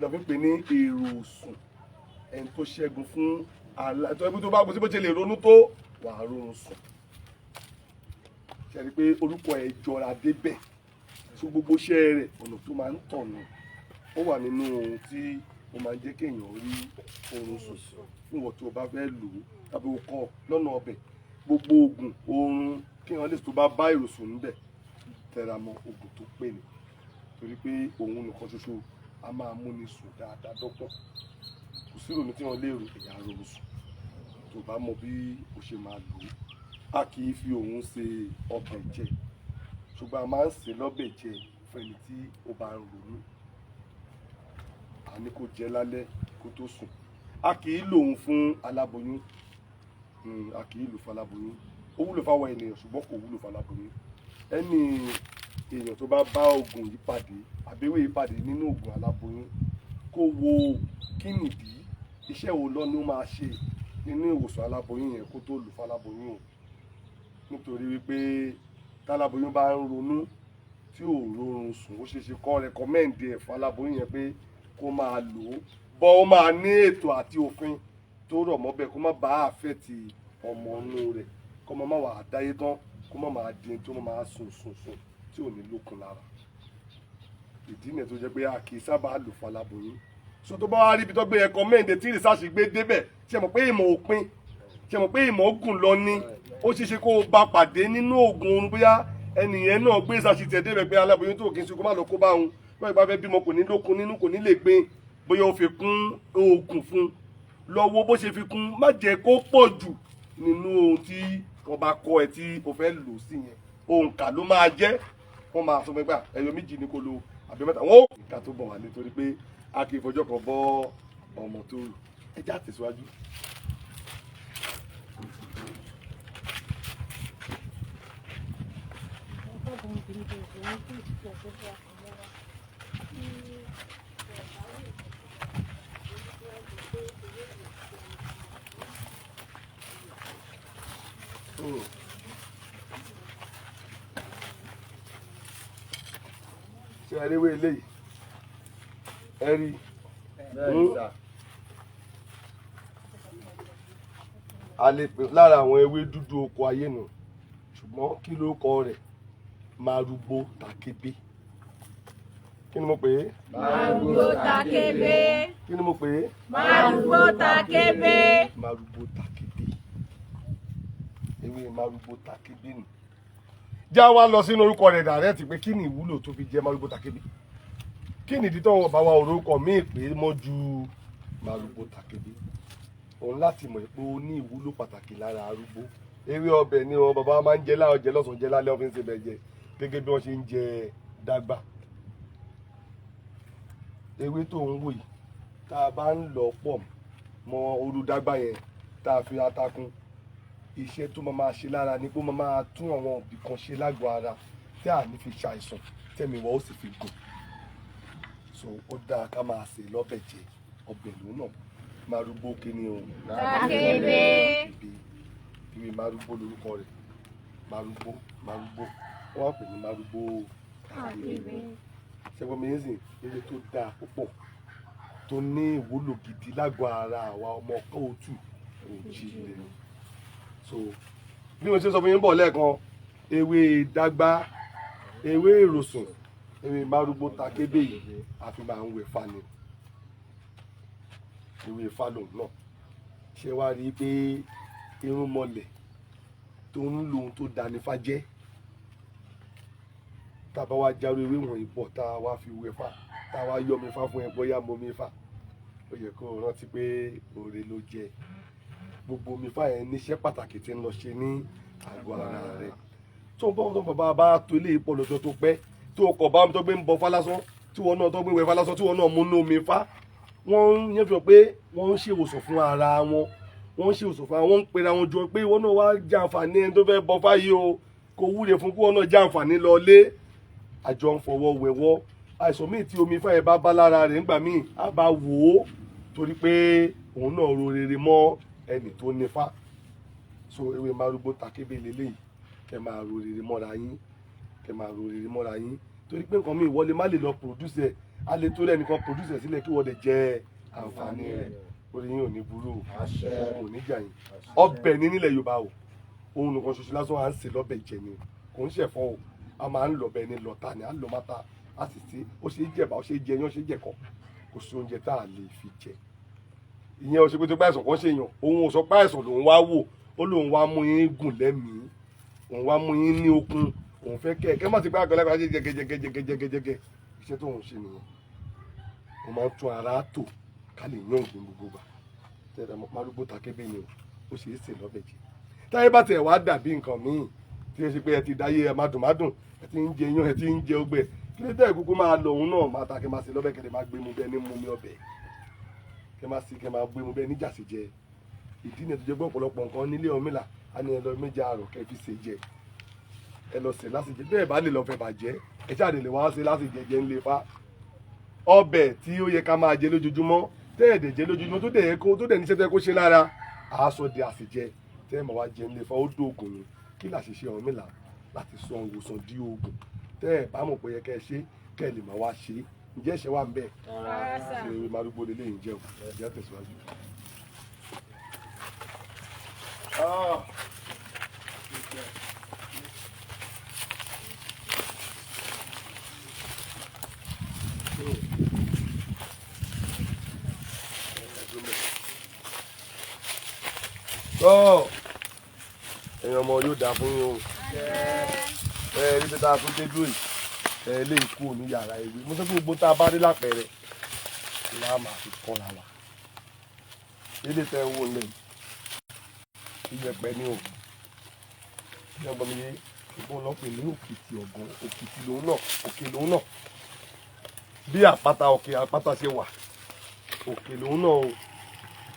lọ fi ń pè ní èrò sùn. Ẹni tó ṣẹ́gun fún àlá tó ẹbí tó bá gbèsè, bó ṣe lè ronú tó, wàá ronú sùn. Ṣe rí i pé orúkọ ẹ̀ jọra débẹ̀? So gbogbo iṣẹ́ rẹ̀, ọ̀nà tó máa ń tọ̀nà, ó wà nínú ohun tí ó máa ń jẹ́ kéèyàn rí oorun sùn fún ìwọ tó o bá fẹ́ lò ó tàbí o kọ́ lọ́nà ọbẹ̀. Gbogbo oògùn oorun kéèyàn lè tó bá bá ìròsùn níbẹ̀, tẹra mọ́ oògùn tó pè ní, torí pé òun nìkan ṣoṣo a máa múni sùn dáadáa dọ́pọ̀. Kò sí ìrònú tí wọ́n lè rò, èèyàn á rọrùn sùn tó bá mọ bí o ṣe máa lò ó. A kì í fi òun ṣe ọbẹ̀ jẹ, ṣùgbọ́n a máa ń sè lọ́bẹ̀ jẹ fún ẹni tí ó bá ń ronú. A ní kó jẹ lálẹ́ kó tó sùn. A kì í lò òun fún aláboyún. A kì í lò fún aláboyún. Ó wúlò fáwọn ènìyàn, ṣùgbọ́n kò wúlò fún aláboyún. Ẹni èèyàn tó bá bá oògùn yìí pàdé, àbẹ̀wò yìí pàdé nínú oògùn aláboyún, kó wo kí nìdí, iṣẹ́ wo lọ ni ó máa ṣe nínú ìwòsàn aláboyún yẹn kó tó lò fún aláboyún o, nítorí wípé táláboyún bá ń ronú tí ò rọrùn sùn, ó ṣeé ṣe kó recommend ẹ̀ fún aláboyún yẹn pé kó máa lò ó bọ́. Ó máa ní ètò àti òfin tó rọ̀ mọ́ bẹ́ẹ̀, kó má bàa affect ọmọ inú rẹ̀, kó má má wàá dáyé tán, kó má máa di tó má máa sùn sùn sùn tí ò ní lókun lára. Ìdí nìyẹn tó jẹ́ pé a kì í sábà lò fún aláboyún. So tó bá wá rí ibi tó gbé recommend, tí research gbé débẹ̀, ṣe mọ̀ pé ìmọ̀ òpin, ṣe mọ̀ pé ìmọ̀ gùn lọ ní, ó ṣeé ṣe kó o bá pàdé nínú oògùn oorun, bóyá ẹnìyẹn náà gbé research tẹ̀ débẹ̀ pé aláboyún tó kì í ṣe, kó má lọ kó bá òun, bóyá ìgbà fẹ́ bímọ, kò ní lókun nínú, kò ní lè gbé, bóyá ó fi kún oògùn fún. Lọ wo bó ṣe fi kún, má jẹ́ kó pọ̀ jù nínú ohun tí wọ́n bá kọ́ ẹ tí o fẹ́ lò sí yẹn. Òǹkà ló máa jẹ́, wọ́n máa sọ pé ẹyọ méjì ní kó lo àbí mẹ́ta, wọ́n ó ká tó bọ̀ wá nítorí pé a kì í fọjọ́ kan bọ́ ọmọ tó rù. Ẹ já tẹ̀síwájú. Ṣe àríwé eléyìí ẹ rí? A lè pè lára àwọn ewé dúdú oko ayé nù, ṣùgbọ́n kí ló kọ rẹ̀? Márúgbó takébé. Kí ni mo pè é? Márúgbó takébé. Kí ni mo pè é? Márúgbó takébé. Márúgbó takébé, ewé márúgbó takébé nù. Já wa lọ sínú orúkọ rẹ̀ dàrẹ́tì pé kí ni ìwúlò tó fi jẹ́ márúgbó takébé, kí ni ìdí tó wọn bá wa orúkọ míì pé mọ́ ju márúgbó takébé? Òun láti mọ̀ pé ó ní ìwúlò pàtàkì lára arúgbó. Ewé ọbẹ̀ ni wọn bàbá máa ń jẹ láwọn jẹ lọ́sàn-án, jẹ lálẹ́, ọ́fíìsì bẹ̀ jẹ gẹ́gẹ́ bí wọ́n ṣe ń jẹ dàgbà. Ewé tó ń wò yìí, tá a bá ń lọ pọ̀ mọ́ orú dàgbà yẹn, tá a fi ata kún, iṣẹ́ tó máa ṣe lára ni pé ó máa tún àwọn òbí kan ṣe lágọ̀ọ́ ara tí a ní fi ṣàìsàn, tẹ̀mí wọ́n ó sì fi gùn. So ó dáa ká máa sè lọ́bẹ̀ jẹ, ọbẹ̀ lòun náà. Márúgbó kíni o? Takébé. Ìwé márúgbó lórúkọ rẹ̀, márúgbó, márúgbó, wọ́n wá pè ní márúgbó takébé. Ṣẹ́gun mi ń sìn ewé tó dáa púpọ̀ tó ní ìwúlò gidi lágọ̀ọ́ ara àwa ọmọ kóòtù òjìlẹ̀. So bí mo ṣe sọ fún yín bọ̀ lẹ́ẹ̀kan, ewé dágbá, ewé ìrosùn, ewé márúgbó takébé yìí, a fi máa ń wẹ̀ fa ni. Ewé ifá lòun náà. Ṣé wàá rí i pé irúnmọlẹ̀ tó ń lo ohun tó da ní fá jẹ́? Tá a bá wá jáwé ewé wọ̀nyí bọ̀, tá a wá fi wẹ̀ fá, tá a wá yọ omi fá fún ẹ, bóyá mo mi fá, ó yẹ kó o rántí pé oore ló jẹ. Gbogbo omi fá yẹn níṣẹ́ pàtàkì tí ń lọ ṣe ní àgọ́ ara rẹ̀. Tó ń bọ́ tó bàbá bá tó ilé ìpọ̀ lọ́jọ́ tó pẹ́, tó kọ̀ bá tó gbé ń bọ fá lásán, tí wọ́n náà tó gbé wẹ̀ fá lásán, tí wọ́n náà mú inú omi fá, wọ́n ń yẹn fi hàn pé wọ́n ń ṣèwòsàn fún ara wọn, wọ́n ń ṣèwòsàn fún ara wọn, ń pera wọn jọ pé wọ́n náà wá jàǹfààní ẹni tó fẹ́ bọ fá yìí o, kò wúre fún kí wọ́n náà jàǹfààní lọ lé. Àjọ ń fọwọ́ wẹ̀wọ́. Àìsàn míì tí omi fáyẹ̀ bá bá lára rẹ̀ ńgbà míì, á bá wò ó torí pé òun náà ro rere mọ́ ẹnì tó nífá. So ewé márúgbó takébé leléyìí, kẹ máa ro rere mọ́ra yín, kẹ máa ro rere mọ́ra yín, torí pé nǹkan míì wọlé má lè lọ produce ẹ̀, á lè tó lẹ́nìkan produce ẹ̀ sílẹ̀ kí wọ́n lè jẹ àǹfààní rẹ̀. Orí yín ò ní burú o, kò ní jà yín. Ọbẹ̀ ní nílẹ̀ Yorùbá o, òun nìkan ṣoṣo lásán à ń sè lọ́bẹ̀ jẹ ni, kò ń ṣẹ̀fọ́ o. A máa ń lọ bẹ́ẹ̀ ni lọ́ta ni à ń lọ máta, a sì ṣe, ó ṣe é jẹ̀bà, ó ṣe é jẹ yán, ó ṣe é jẹ̀kọ, kò sí oúnjẹ tá a lè fi jẹ. Ìyẹn ò ṣe pé tó bá àìsàn kan ṣe yàn, òun ò sọ pé àìsàn lòun wá wò ó, lòun wá mú yín gùn lẹ́mìí, òun wá mú yín ní okun, òun fẹ́ kẹ́ ẹ kẹ́ má ti pé àgbàlagbà ṣe jẹgẹjẹgẹjẹgẹjẹgẹ. Iṣẹ́ tóun ṣe nìyẹn. Òun máa ń tún ara tò ká lè yán ògùn gbogbo gbà. Tẹ́lẹ̀ márúgbó takébé ni o, ó ṣe é sè lọ́bẹ̀ jẹ. Táyé bá tiẹ̀ wá dàbí nǹkan míì tí ẹ ṣe pé ẹ ti dáyé ẹ mádùnmádùn, ẹ ti ń jẹ iyán, ẹ ti ń jẹ ọgbẹ, kí ló dé kúkú máa lọ òun náà máa ta kí n máa ṣe lọ́bẹ̀, kí n máa gbé mu bẹ́ẹ̀ ní mú mi ọbẹ̀, kí n máa ṣe kí n máa gbé mu bẹ́ẹ̀ níjà sí jẹ. Ìdí nìyẹn tó jẹ́ pé ọ̀pọ̀lọpọ̀ nǹkan nílé Ọ̀rúnmìlà á ní ẹ lọ méjì àrò kẹ́ fi ṣe jẹ, ẹ lọ sè láti jẹ. Bẹ́ẹ̀ bá lè lọ fẹ́ bàjẹ́, ẹ ṣáà lè wá ṣe láti jẹ jẹ ńlẹ̀ fa. Ọbẹ̀ tí ó yẹ ká máa jẹ lójoojúmọ́, tẹ́ẹ̀dẹ̀ jẹ lójoojúmọ́, tó dẹ̀ kó tó dẹ̀ níṣẹ́ tẹ́ kó ṣe lára, àásọ di àsèjẹ tẹ́ ẹ̀ máa wá jẹ ńlẹ̀ fa. Ó dóògùn ni. Kí làṣìṣe Ọ̀rúnmìlà láti sọ ìwòsàn di oògùn? Tẹ́ ẹ̀ bá mọ̀ pé yẹ kẹ́ ẹ ṣe, kẹ́ ẹ lè máa wá ṣe. Ǹjẹ́ ẹ̀ṣẹ̀ wà ń bẹ̀? Ṣe ewé márúgbó lélẹ́yìn jẹun? Ìyá tẹ̀síwájú. Tọ́ ẹ̀yin ọmọ, yóò dáa fún yín o. Ẹ rí bí tá a tún dé dúró yìí, ẹ lè kú ní yàrá ewé. Mo sọ pé gbogbo tá a bá rí lápẹẹrẹ là á máa fi kọ́ra wa. Ilé tẹ́ ń wò lẹ́yìn, iyẹ̀pẹ̀ ni o. Ní ọgbọ́n mi yé, ṣùgbọ́n lọ́ pè ní òkìtì ọ̀gán. Òkìtì lòun náà, òkè lòun náà. Bí àpáta, òkè àpáta ṣe wà, òkè lòun náà o.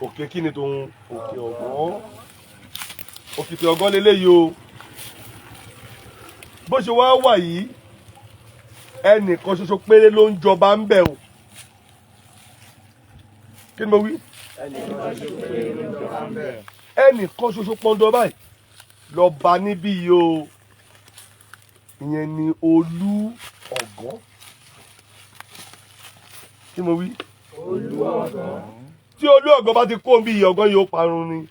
Òkè kí ni tòun? Òkè ọ̀gán, òkìtì ọ̀gán leléyìí o. Bó ṣe wá wà yìí, ẹnìkan ṣoṣo péré ló ń jọba ń bẹ̀ o. Kí ni mo wí? Ẹnìkan ṣoṣo pọ́ndọ́ báyìí lọ́ba níbí yìí o. Ìyẹn ni Olú Ọ̀gán. Kí mo wí? Olú Ọ̀gán. Tí Olú Ọ̀gán bá ti kó bí ọ̀gán, yóò parun ni.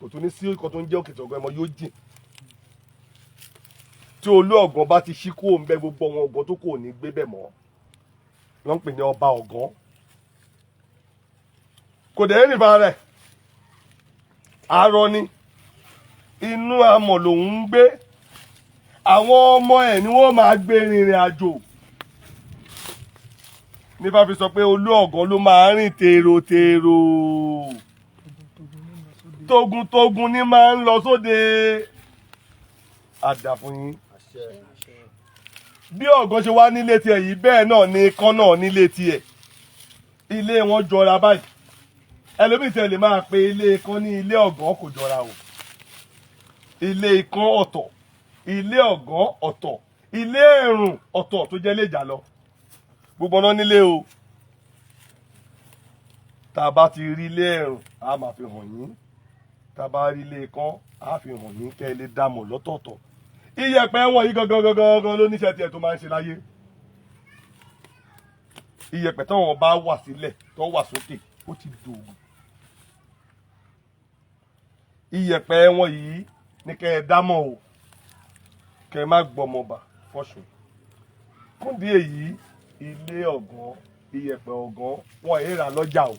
Kò tún ní sí ọkọ̀ tó ń jẹ́ òkìtì ọ̀gán ẹ̀mọ́, yóò jìn. Tí Olú Ọ̀gán bá ti ṣí kó ń bẹ, gbogbo àwọn ọ̀gán tó kò ní gbé bẹ̀ mọ́. Wọ́n ń pè ní ọba ọ̀gán. Kò dẹ̀ rìn fara rẹ̀, arọ ni, inú amọ̀ lòun ń gbé. Àwọn ọmọ ẹ̀ ni wọ́n máa gbé rìnrìn àjò. Nípa fi sọ pé Olú Ọ̀gán ló máa ń rìn tèrò-tèrò, tógun-tógun ní máa ń lọ sóde. Àdà fún yín. Bí ọ̀gán ṣe wá nílé tiẹ̀ yìí, bẹ́ẹ̀ náà ni ikán náà nílé tiẹ̀. Ilé wọn jọra báyìí. Ẹlòmíì tiẹ̀ lè máa pe ilé ikán ní ilé ọ̀gán, kò jọra o. Ilé ikán ọ̀tọ̀, ilé ọ̀gán ọ̀tọ̀, ilé ẹ̀rùn ọ̀tọ̀ tó jẹ́ lè jà lọ. Gbogbo ọ̀nà nílé o. Tá a bá ti rí ilé ẹ̀rùn, a máa fi hàn yín. Tá a bá rí ilé ikán, a fi hàn yín kẹ́ ẹ lè dá mọ̀ lọ́tọ̀ọ̀tọ̀. Iyẹ̀pẹ̀ wọn yìí gangan gangan gangan ló níṣẹ́ tiẹ̀ tó máa ń ṣe láyé. Iyẹ̀pẹ̀ táwọn bá wà sílẹ̀, tó wà sókè, ó ti dògùn. Iyẹ̀pẹ̀ wọn yìí ní kẹ́ ẹ dámọ̀ o, kẹ́ ẹ má gbọmọba fọ́ṣùn. Fúndì èyí, ilé ọ̀gán, iyẹ̀pẹ̀ ọ̀gán, wọn èé rà lọ́jà o.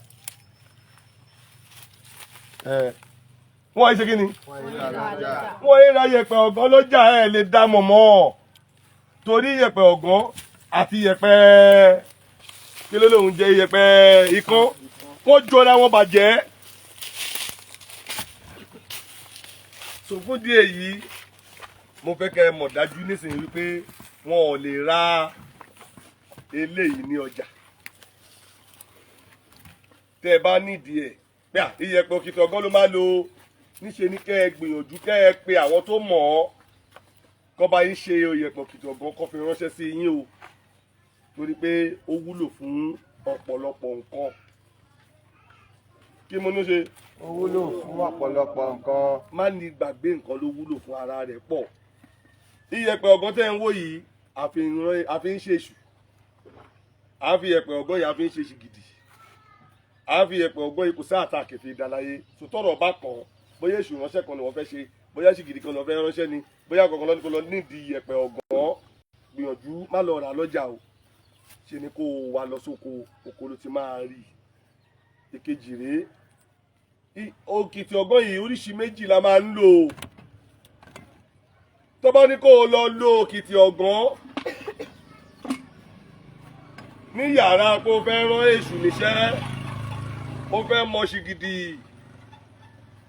Wọ́n yìí ṣe kí ni? Wọ́n yìí ra iyẹ̀pẹ̀ ọ̀gán lọ́jà. Ẹ̀ lè dá mọ̀ mọ́, torí iyẹ̀pẹ̀ ọ̀gán àti iyẹ̀pẹ̀ kí ló lóun jẹ́, iyẹ̀pẹ̀ ikán, wọ́n jọra wọn bàjẹ́. So fún díẹ̀ yìí, mo fẹ́ kẹ́ ẹ mọ̀ dájú nísìnyí wípé wọn ò lè ra eléyìí ní ọjà. Tẹ́ ẹ bá nídìí ẹ̀ pé à iyẹ̀pẹ̀ òkìtì ọ̀gán ló máa lò níṣe ni kẹ́ ẹ gbìyànjú kẹ́ ẹ pe àwọn tó mọ̀ ọ́, kọ́ bá yín ṣe iyẹ̀pẹ̀ òkìtì ọ̀gán, kọ́ fi ránṣẹ́ sí yín o, torí pé ó wúlò fún ọ̀pọ̀lọpọ̀ nǹkan. Kí mo ní ṣe? Ó wúlò fún ọ̀pọ̀lọpọ̀ nǹkan. Má ní gbàgbé, nǹkan ló wúlò fún ara rẹ̀ pọ̀. Iyẹ̀pẹ̀ ọ̀gán tẹ́ ń wò yìí, àfi ń ṣe èṣù. À ń fi iyẹ̀pẹ̀ ọ̀gán yìí, àfi ń ṣe ṣìgìdì. À ń fi iyẹ̀pẹ̀ ọ̀gán yìí, kò sáà tá a kẹfì ìdálàyé sòtọ́rọ̀ bá kàn án. Bóyá èṣù ránṣẹ́ kan ni wọ́n fẹ́ ṣe, bóyá ṣìgìdì kan ni wọ́n fẹ́ ránṣẹ́ ni, bóyá kankan lọ́ní kó lọ nídìí iyẹ̀pẹ̀ ọ̀gán, gbìyànjú má lọ rà lọ́jà o. Ṣe ni kó o wá lọ sóko, oko ló ti máa rí i. Èkejì rèé, òkìtì ọ̀gán yìí, oríṣi méjì la máa ń lò ó. Tó bá ní kó o lọ lo òkìtì ọ̀gán ní yàrá kó o fẹ́ rán èṣù níṣẹ́, ó fẹ́ mọ ṣìgìdì,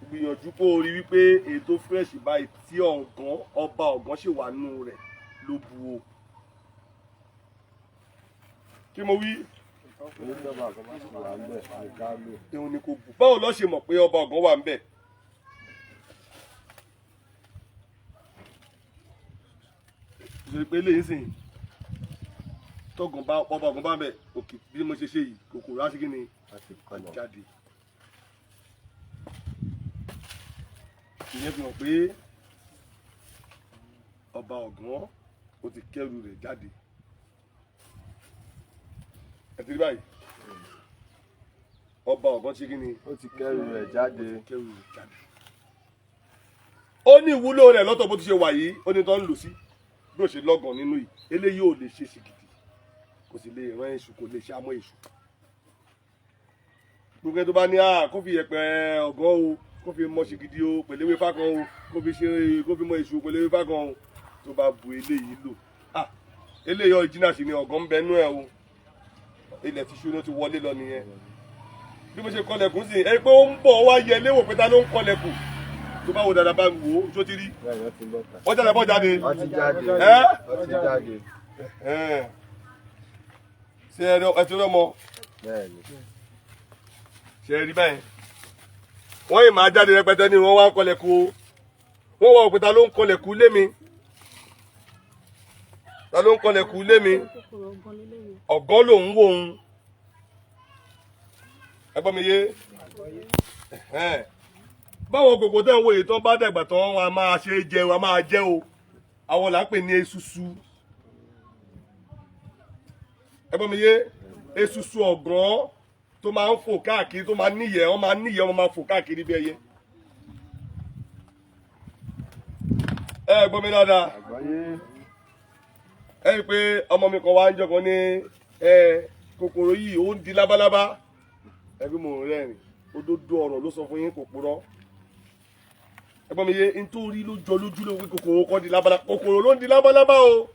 gbìyànjú kó o rí wípé èyí tó fresh báyìí tí ọ̀gán, ọba ọ̀gán ṣì wà nínú rẹ̀ ló bu o. Kí mo wí? Ìhun ni kò bù. Báwo lọ ṣe mọ̀ pé ọba ọ̀gán wà ń bẹ̀? Ṣe pé lè sìn tọgàn bá ọba ọ̀gán bá ń bẹ̀, òkè bí mo ṣe ṣe yìí, kòkòrò á ṣe kí ni? Jáde. Ìyẹn fi hàn pé ọba ọ̀gán ó ti kẹ́rù rẹ̀ jáde. Ẹ ti rí báyìí, ọba ọ̀gán ṣe kí ni? Ó ti kẹ́rù rẹ̀ jáde. Kẹ́rù rẹ̀ jáde. Ó ní ìwúlò rẹ̀ lọ́tọ̀. Bó ti ṣe wà yìí, ó ní tó ń lò sí bí ó ṣe lọ́gàn nínú yìí. Eléyìí ò lè ṣe ṣìgìdì, kò sì lè rán èṣù, kò lè ṣe amọ́ èṣù. Gbogbo ẹni tó bá ní à kó fi yẹ̀pẹ̀ ọ̀gán o, kó fi mọ ṣìgìdì o pẹ̀lẹ́wé fákan o, kó fi ṣe, kó fi mọ èṣù pẹ̀lẹ́wé fákan o, tó bá bu eléyìí lò, à eléyìí original sì ni, ọ̀gán ń bẹnú ẹ̀ o. Ilẹ̀ tí ṣúná ti wọlé lọ nìyẹn. Bí mo ṣe kọlẹ̀kùn sí ẹ pé ó ń bọ̀ wá yẹ léwò pé ta ló ń kọlẹ̀kùn. Tó bá wo dáadáa bá ń wò ó, tó ti rí. Bẹ́ẹ̀ ni, wọ́n ti bọ́ta. Wọ́n jáde bọ́ jáde. Wọ́n ti jáde. Ẹ́? Wọ́n ti jáde. Ẹ̀hẹ́n. Ṣé ẹ ti rọ́mọ? Bẹ́ẹ̀ ni. Ṣe rí báyìí? Wọ́n yìí máa jáde rẹpẹtẹ ní wọ́n wá ń kọlẹ̀kùn o. Wọ́n wọ òpin ta ló ń kọlẹ̀kùn lé mi. Ta ló ń kọlẹ̀kùn lé mi? Ọ̀gán lòún wò ó. Ẹ gbọ́ mi yé? Ẹ̀hẹ́n. Báwọn kòkó tẹ́ ń wòye tán bá dàgbà tán, wọn a máa ṣe é jẹ, wọn a máa jẹ o. Àwọn là ń pè ní esusu. Ẹ gbọ́ mi yé? Esusu ọ̀gán tó máa ń fò káàkiri, tó máa níyẹ̀, wọ́n máa níyẹ̀, wọ́n máa fò káàkiri bí ẹyẹ. Ẹ gbọ́ mi dáadáa. Àgbọ́yé. Ẹ rí i pé ọmọ mi kan wá ń jọkan ní ẹ kòkòrò yìí ó ń di lábalábá. Ẹ bí mo ń rẹ́rìn, òdodo ọ̀rọ̀ ló sọ fún yín, kò purọ́. Ẹ gbọ́ mi yé, nítorí ló jọ lójú ló wí kòkòrò kan di lábalábá. Kòkòrò ló ń di lábalábá o.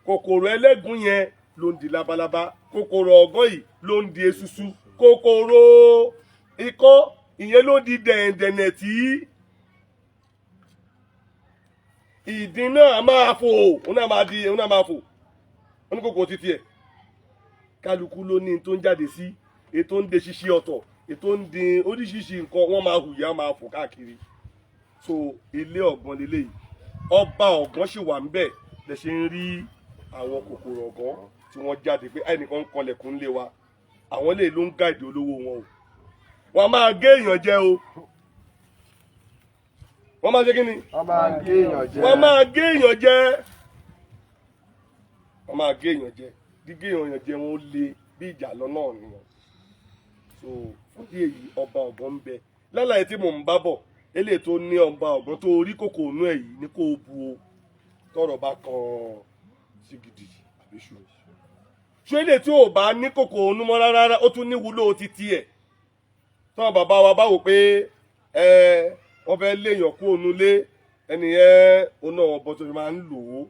Kòkòrò ẹlẹ́gùn yẹn ló ń di labalábá. Kòkòrò ọ̀gán yìí ló ń di esusu. Kòkòrò ikọ́ ìyẹn ló ń di dẹ̀ǹdẹ̀nẹ̀ tí ìdin náà máa fò, òun náà máa di, òun náà máa fò. Oníkòkò títí ẹ̀ kálukú ló ní tó ń jáde sí, ètò ń de ṣíṣe ọ̀tọ̀, ètò ń di oríṣiríṣi nǹkan, wọ́n máa hùyà máa fò káàkiri. So ilé ọ̀gán leléyìí, ọba ọ̀gán sì wà ńbẹ̀ lẹ ṣe ń rí àwọn kòkòrò ọ̀gán tí wọ́n jáde pé ẹnìkan ń kanlẹ̀kùn ńlé wa. Àwọn lè ló ń gáìdì olówó wọn o. Wọ́n máa gé èèyàn jẹ o. Wọ́n máa ṣe kí ni? Wọ́n máa gé èèyàn jẹ. Wọ́n máa gé èèyàn jẹ. Wọ́n máa gé èèyàn jẹ. Gígé èèyàn jẹ wọn ó le bí ìjà lọ náà nìyẹn. So fún bí èyí ọba ọ̀gán ń bẹ. Lálàyé tí mò ń bá bọ̀, eléyìí tó ní ọba ọ̀gán tó rí kòkò inú ẹ̀ yìí ni kò bu o. Tọ́rọ̀ bá kan sìgìdì àbí ṣù. Ṣé eléyìí tí ò bá ní kòkò inú mọ́ rárá, ó tún ní wúlò títí ẹ̀. Tọ́ bàbá wa bá wò pé ẹ wọ́n fẹ́ léèyàn kú ònú lé ẹni yẹn, òun náà bọ́ tó fi máa ń lò ó.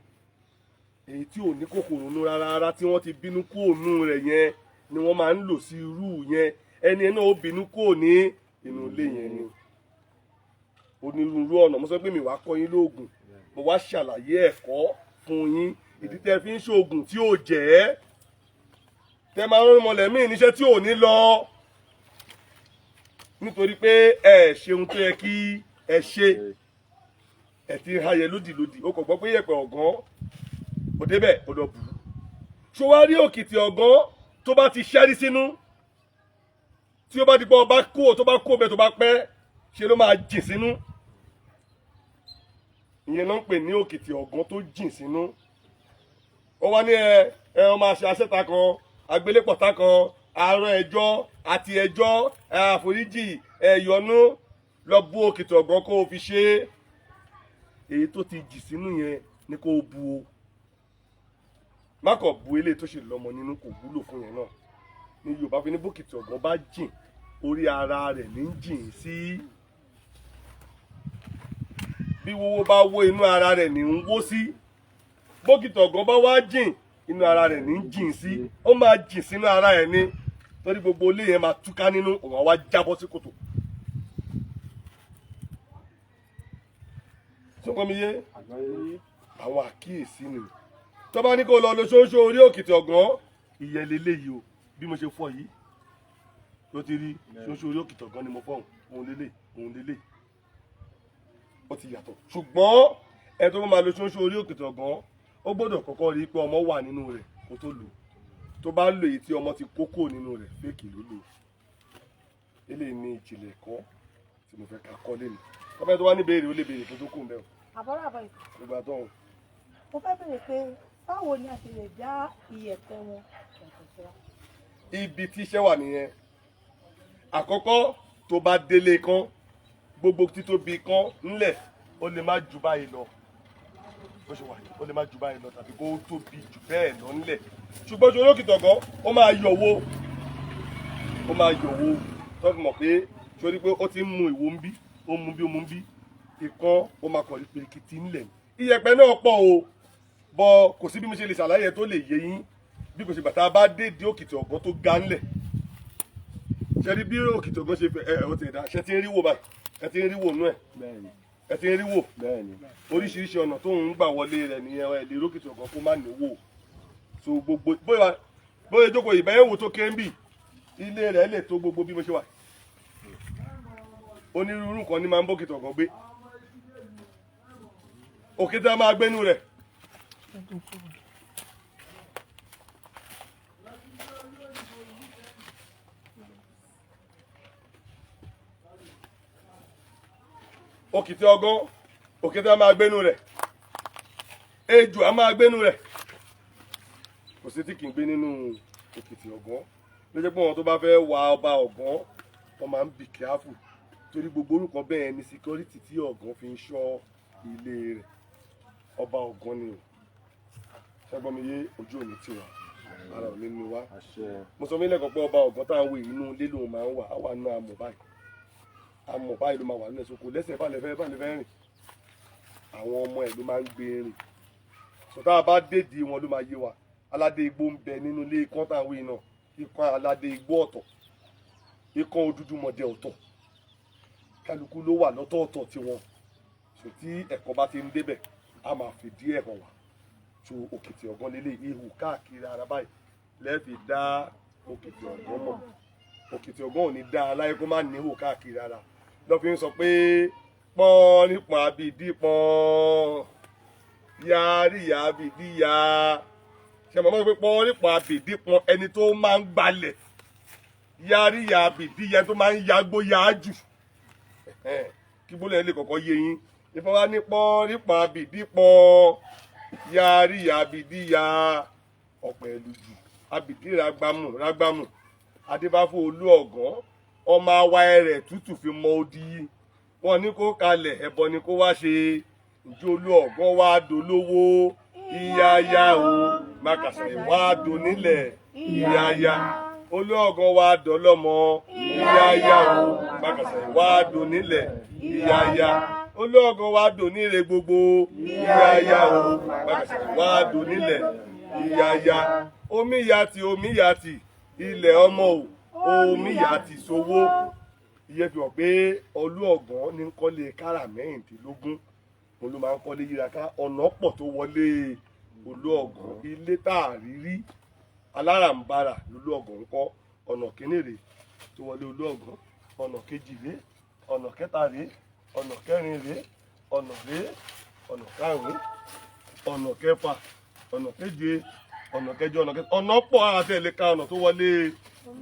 Èyí tí ò ní kòkòrò nú rárá tí wọ́n ti bínú kú ònú rẹ̀ yẹn ni wọ́n máa ń lò sí irú yẹn. Ẹni náà ó bínú kú ní inú ilé yẹn ni. Onírúurú ọ̀nà, mo sọ pé mi wá kọ́ yín lóògùn, mo wá ṣàlàyé ẹ̀kọ́ fún yín. Ìdí tẹ́ fi ń ṣoògùn tí ò jẹ́, tẹ́ máa ń rán mọ̀lẹ́ míì níṣẹ́ tí ò ní lọ, nítorí pé ẹ ṣeun tó yẹ kí ẹ ṣe. Ẹ ti hayẹ lódìlódì, o kò gbọ́ pé yẹ̀pẹ̀ ọ̀gán ò débẹ̀ ò lọ bù ú. Ṣó wá rí òkìtì ọ̀gán tó bá ti ṣẹ́rí sínú, tí ó bá di pé ọba kú, tó bá kú ọbẹ̀ tó bá pẹ́, ṣe ló máa jìn sínú. Ìyẹn ló ń pè ní òkìtì ọ̀gán tó jìn sínú. Ó wá ní ẹ ẹ ọ máa ṣe aṣẹ́ta kan, agbélépọ̀tá kan, àárọ̀ ẹjọ́ àti ẹjọ́ àforíjì ẹ̀yọ́nú, lọ bú òkìtì ọ̀gán kó o fi ṣe é. Èyí tó ti jì sínú yẹn ni kó o bu o. Má kàn bu eléyìí tó ṣe lọ́mọ nínú, kò wúlò fún yẹn náà. Ní Yorùbá fi ní bókìtì ọ̀gán bá jìn, orí ara rẹ̀ ní jìn sí. Bí wówó bá wó, inú ara rẹ̀ ní ń wó sí. Bókìtì ọ̀gán bá wá jìn, inú ara rẹ̀ ní jìn sí. Ó máa jìn sínú ara ẹ̀ ní, torí gbogbo ilé yẹn máa túká nínú, òun á wá jábọ́ sí kòtò. Sọ́kàn mi yé? Àwọn àkíyèsí ni. Tó bá ní kó lọ lo ṣóńṣó orí òkìtì ọ̀gán, ìyẹn leléyìí o. Bí mo ṣe fọ́ yìí, ló ti rí ṣóńṣó orí òkìtì ọ̀gán ni mo fọ́ òun lélẹ̀, òun lélẹ̀. Ó ti yàtọ̀. Ṣùgbọ́n ẹ tó bá máa lo ṣóńṣó orí òkìtì ọ̀gán, ó gbọ́dọ̀ kọ́kọ́ rí i pé ọmọ wà nínú rẹ̀ kó tó lò. Tó bá lò èyí tí ọmọ ti kó kúrò nínú rẹ̀, fẹ́ẹ̀kì ló lò. Eléyìí ni ìjìnlẹ̀ ẹ̀kọ́ tí mo fẹ́ ká kọ́ lé mi. Ọbẹ̀ tó wá ní béèrè, ó lè béèrè kí n tó kù ń bẹ̀ o. Àbọ̀rọ̀ àbọ̀ yìí. Gbogbo àtọ̀hún. Mo fẹ́ béèrè pé báwo ni a ṣe lè dá iyẹ̀pẹ̀ wọn yàtọ̀ síra? Ibi tí iṣẹ́ wà nìyẹn. Àkọ́kọ́, tó bá délé kan, gbogbo títóbi kan ńlẹ̀, ó lè má ju báyìí lọ. Bó ṣe wà yìí, ó lè má ju báyìí lọ tàbí kó tóbi jù bẹ́ẹ̀ lọ ńlẹ̀. Ṣùgbọ́n ṣe olókìtì ọ̀gán, ó máa yọ̀wó. Ó máa yọ̀wó. Tó fi mọ̀ pé sórí pé ó ti ń mu ìwo ń bí, ó ń mu bí ó mu ń bí. Ìkan ó máa kọ̀ ní pirikiti ńlẹ̀. Iyẹ̀pẹ̀ náà pọ̀ o. Bọ́ kò sí bí mo ṣe lè ṣàlàyé tó lè yé yín. Bí kò ṣe bàtà bá dé di òkìtì ọ̀gán tó ga ńlẹ̀. Ṣe rí bí òkìtì ọ̀gán ṣe fẹ́ ẹ ẹ ó ti dá, ṣe ti ń rí wò báyìí? Ẹ ti ń rí wò nú ẹ? Bẹ́ẹ̀ni. Ẹ ti ń rí wò? Bẹ́ẹ̀ni. Oríṣiríṣi ọ̀nà tó ń gbà wọlé rẹ̀ nìyẹn. Ẹ lè rókìtì ọ̀gán kó má ní wò. So gbogbo bóyá bóyá jókòó ìbẹ́yẹ̀ wò tó kéré ń bì, ilé rẹ̀ lè tó gbogbo bí mo ṣe wà. Onírúurú nǹkan ní máa ń bókìtì ọ̀gán gbé. Òkété a máa gbénú rẹ̀. Òkìtì ọgán, òkété a máa gbénú rẹ̀, ejò a máa gbénú rẹ̀. Kò sí tí kì í gbé nínú òkìtì ọ̀gán. Ló jẹ́ pé wọn tó bá fẹ́ wa ọba ọ̀gán, wọ́n máa ń bì kíáfù, torí gbogbo orúkọ bẹ́ẹ̀ ni security tí ọ̀gán fi ń ṣọ́ ilé rẹ̀. Ọba ọ̀gán ni o. Ṣẹ́gbọ́n mi yé? Ojú òní tiwa, ara òní ni wá. Àṣẹ. Mo sọ mílẹ̀ kan pé ọba ọ̀gán tá à ń wò, inú ilé lòun máa ń wà. Á wà nínú amọ̀ báyìí, amọ̀ báyìí ló máa wà nínú ẹ̀sùn, kò lẹ́sẹ̀ balẹ̀ fẹ́ balẹ̀ fẹ́ rìn. Àwọn ọmọ ẹ̀ ló máa ń gbé rìn. Sọtá a bá dédìí wọn ló máa yé wa. Aládé igbó ń bẹ nínú ilé ikán tá à ń wí náà. Ikán aládé igbó ọ̀tọ̀, ikán Odúdúmọdẹ ọ̀tọ̀, kálukú ló wà lọ́tọ̀ọ̀tọ̀ tiwọn. So tí ẹ̀kọ́ bá ti ń débẹ̀, a máa fìdí ẹ̀ hàn wá. So òkìtì ọ̀gán lélẹ̀, ihò káàkiri ara báyìí lẹ́ẹ̀fi dá òkìtì ọ̀gán mọ̀. Òkìtì ọ̀gán ò ní dá aláyé kó má níhò káàkiri ara. Lọ́ fi ń sọ pé pọ́n nípọn àbìdí pọ́n yarí àbìdí ya. Ṣe mọ̀ mọ́ pé pọ́n nípọn àbìdí pọ́n, ẹni tó máa ń gbalẹ̀, yarí àbìdí ya, tó máa ń yagbó yáájù. Kí gbólóhùn ẹ lè kọ́kọ́ yé yín, ìfọwọ́ ní pọ́n nípọn àbìdí pọ́n yarí àbìdí ya, ọ̀pọ̀ ẹ̀lùjù àbìdí ragbámù ragbámù. Adébáfó olú ọ̀gán, ọmọ àwa ẹrẹ̀ tútù fi mọ odi. Wọn ní kó kalẹ̀, ẹbọ ni kó wá ṣe. Ǹjẹ́ olú ọ̀gán wá dolówó? Ìyáyá o. Mákàsẹ̀ wá donílẹ̀? Ìyáyá. Olú ọ̀gán wá dọlọ́mọ? Ìyáyá o. Mákàsẹ̀ wá donílẹ̀? Ìyáyá. Olú ọ̀gán wá doníre gbogbo? Ìyáyá o. Mákàsẹ̀ wá donílẹ̀? Ìyáyá. Omi yàtì, omi yàtì, ilẹ̀ ọmọ o, omi yàtì sowó. Ìyẹn fi hàn pé olú ọ̀gán ní kọ́lé kára 16. Òun ló máa ń kọ́lé yíra ká. Ọ̀nà pọ̀ tó wọlé olú ọ̀gán. Ilé tá a rí rí alárànbarà lolú ọ̀gán ń kọ́. Ọ̀nà kínní rèé tó wọlé olú ọ̀gán, ọ̀nà kejì rèé, ọ̀nà kẹta rèé, ọ̀nà kẹrin rèé, ọ̀nà rèé, ọ̀nà karùn-ún, ọ̀nà kẹfà, ọ̀nà keje, ọ̀nà kẹjọ, ọ̀nà kẹta. Ọ̀nà pọ̀ àti ẹ̀lẹ́ka ọ̀nà tó wọlé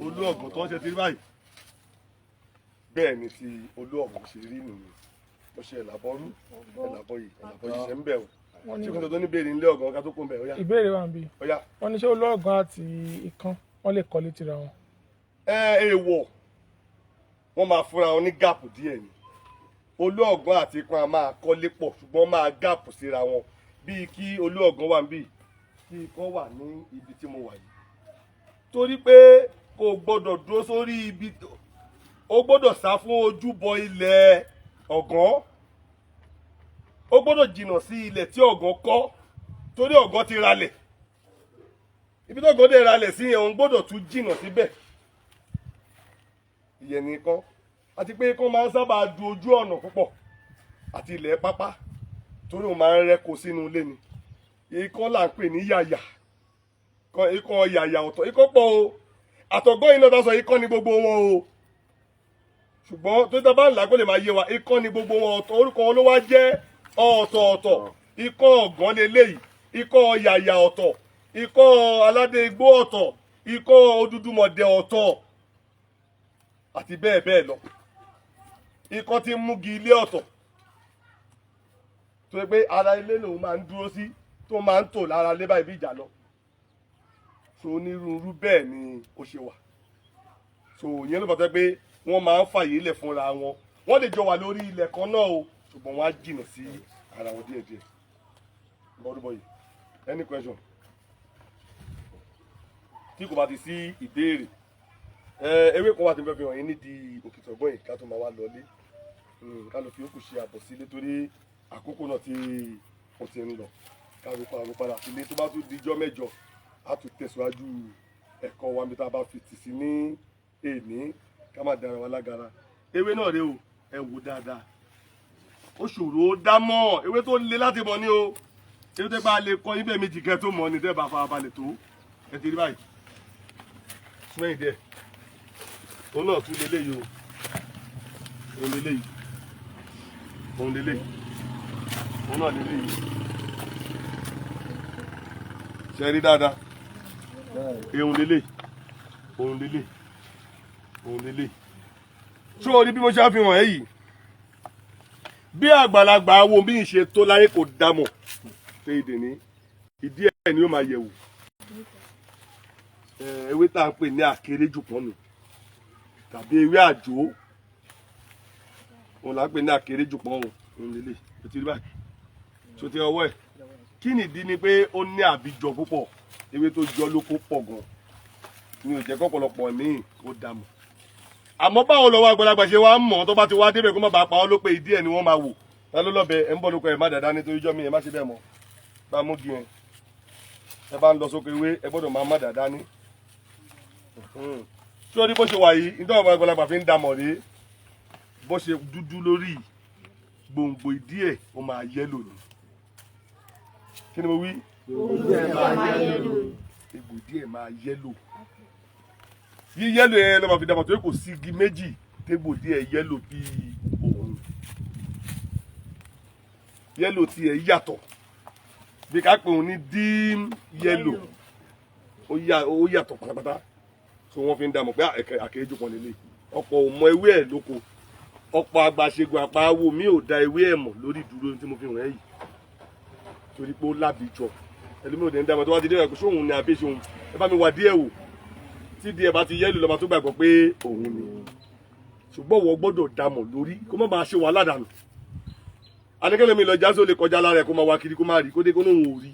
olú ọ̀gán tó ń ṣe ti rí báyìí. Bẹ́ẹ̀ ni ti olú ọ̀gán ṣe rí nìyẹn. Mo ṣe ẹ̀làbọ̀rú, ẹ̀làbọ̀yè, ẹ̀làbọ̀yè ṣe ń bẹ̀ o. Ṣé kò tó ní béèrè nílé ọ̀gán ká tó kó ń bẹ̀? Ó yá. Ìbéèrè wà níbí. Ó yá. Wọ́n ní ṣé olóògùn àti ikán wọ́n lè kọ́lé tira wọn? Ẹ èèwọ̀, wọ́n máa fúnra wọn ní gap díẹ̀ ni. Olú ọ̀gán àti ikán a máa kọ́lé pọ̀, ṣùgbọ́n máa gap síra wọn, bíi kí olú ọ̀gán wà níbí, kí ikán wà ní ibi tí mo wà yìí, torí pé kò gbọ́dọ̀ dúró sórí ibi ó gbọ́dọ̀ sá fún ojúbọ ilẹ̀ ọ̀gán. Ó gbọ́dọ̀ jìnnà sí ilẹ̀ tí ọ̀gán kọ́, torí ọ̀gán ti ralẹ̀. Ibi tó ọ̀gán dé ralẹ̀ sí yẹn, òun gbọ́dọ̀ tún jìnnà síbẹ̀. Ìyẹn nìkan, àti pé kán máa ń sábà du ojú ọ̀nà púpọ̀ àti ilẹ̀ pápá, torí òun máa ń rẹ́ko sínú ilé ni. Ikán là ń pè ní yàyà. Ikán yàyà ọ̀tọ̀. Ikán pọ̀ o. Àtọ̀gbọ́n yìí náà tá sọ, ikán ni gbogbo wọn o, ṣùgbọ́n tó tá bá ń là kó lè máa yé wa, ikán ni gbogbo wọn. Ọ̀tọ̀ orúkọ wọn ló wá jẹ́ ọ̀tọ̀ọ̀tọ̀. Ikán ọ̀gán leléyìí, ikán yàyà ọ̀tọ̀, ikán aládé igbó ọ̀tọ̀, ikán Odùdùmọ̀dẹ ọ̀tọ̀, àti bẹ́ẹ̀ bẹ́ẹ̀ lọ. Ikán tí ń múgi ilé ọ̀tọ̀, tó yẹ pé ara ilé lòun máa ń dúró sí, tó máa ń tò lára ilé báyìí bí ìjà lọ. So onírúurú bẹ́ẹ̀ ni ó ṣe wà. So ìyẹn ló fà tó yẹ pé wọ́n máa ń fàyè lẹ̀ fúnra wọn. Wọ́n lè jọ wà lórí ilẹ̀ kan náà o, ṣùgbọ́n wọ́n á jìnnà sí ara wọn díẹ̀díẹ̀. Bọ́dúbọ̀ yìí, any question? Tí kò bá ti sí ìbéèrè, ẹ ewé kan wà tí mo fẹ́ fi hàn yín nídìí òkìtì ọgbọ́n yìí ká tó máa wá lọlé. Ká lọ fi òkú ṣe àbọ̀ sílé, torí àkókò náà tí ó ti ń lọ. Ká ló pa padà sílé. Tó bá tún di ijọ́ mẹ́jọ, á tún tẹ̀síwájú ẹ̀kọ́ wa níbi tá a bá fi tì sí ní èní. Ká má dára wa lágara. Ewé náà rèé o, ẹ wò dáadáa. Ó ṣòro ó dá mọ́ ewé tó le láti mọ̀ ní o. Ewé tẹ́ bá lè kọ́ ibẹ̀ méjì kẹ́ tó mọ̀ ní tẹ́ bá fara balẹ̀ tó. Ẹ ti rí báyìí. Súnmẹ́yìn díẹ̀. Òun náà tún leléyìí o. Òun leléyìí. Òun leléyìí. Òun náà leléyìí. Ṣé rí dáadáa? Ehun lélẹ̀, òun lélẹ̀, òun lélẹ̀. Ṣé o rí bí mo ṣe àfihàn ẹ yìí? Bí àgbàlagbà wo bí n ṣe tó láyé kò dámọ̀ ṣe ìdè ní ìdí ẹ̀ ni ó máa yẹ̀wò. Ewé tá à ń pè ní àkéréjù pọ́n mi tàbí ewé àjò, òun là ń pè ní àkéréjù pọ́n o. Òun lélẹ̀, o ti rí báyìí. Ṣé o ti ọwọ́ ẹ̀? Kí nìdí ni pé ó ní àbíjọ púpọ̀, ewé tó jọ lóko pọ̀ gan ni ò jẹ́ kọ́pọ̀lọpọ̀ míì kó dààmú. Àmọ́ báwo lọ́wọ́ àgbàlagbà ṣe wá ń mọ̀ tó bá ti wá débẹ̀ kó má bàa pa ọ́ ló pé ìdí ẹ̀ ni wọ́n máa wò. Ta ló lọ́bẹ̀ ẹ̀ ń bọ̀ lóko ẹ̀ má dàda nítorí jọ́ mi ẹ̀ má ṣe bẹ́ẹ̀ mọ́. Bá mú gi yẹn, ẹ bá ń lọ sóko ewé ẹ gbọ́dọ̀ máa má dàda ní. Tí ó ní bó ṣe wà yìí, nítorí àwọn àgbàlagbà fi ń damọ̀ rèé, bó ṣe dúdú lórí gbòǹgbò ìdí ẹ̀ ó máa yẹ́lò ni. Kí ni mo wí? Egbò díẹ̀ máa yẹ́lò. Yíyẹ́lò yẹn ló máa fi dàgbà torí kò sí igi méjì tégbò díẹ̀ yẹ́lò bíi òun. Yẹ́lò tiẹ̀ yàtọ̀ bí ká pè òun ní dim yẹ́lò, ó yàtọ̀ pátápátá. So wọ́n fi ń dààmú pé àkèrèjù kan lélẹ̀. Ọ̀pọ̀ ò mọ ewé ẹ̀ lóko. Ọ̀pọ̀ àgbàṣegun àpáwò mi ò da ewé ẹ̀ mọ̀ lórí ìdúró tí mo fi hàn ẹ́ yìí torí pé ó lábìjọ. Ẹlòmíì ò dé ń dààmú tó wá ti dé ẹ̀kọ́ sóhun ni àbí sóhun ẹ bá mi wà díẹ̀ wò. Tí díẹ̀ bá ti yẹ́lò lọ́ba tó gbàgbọ́ pé òun ni. Ṣùgbọ́n wọ́n gbọ́dọ̀ dààmú lórí kó má máa ṣe wàhálà dànù. Anìkẹ́lẹ́ mi lọ já sí ó lè kọjá lára ẹ̀ kó máa wá kiri kó má rí kó dé kó lóun ò rí.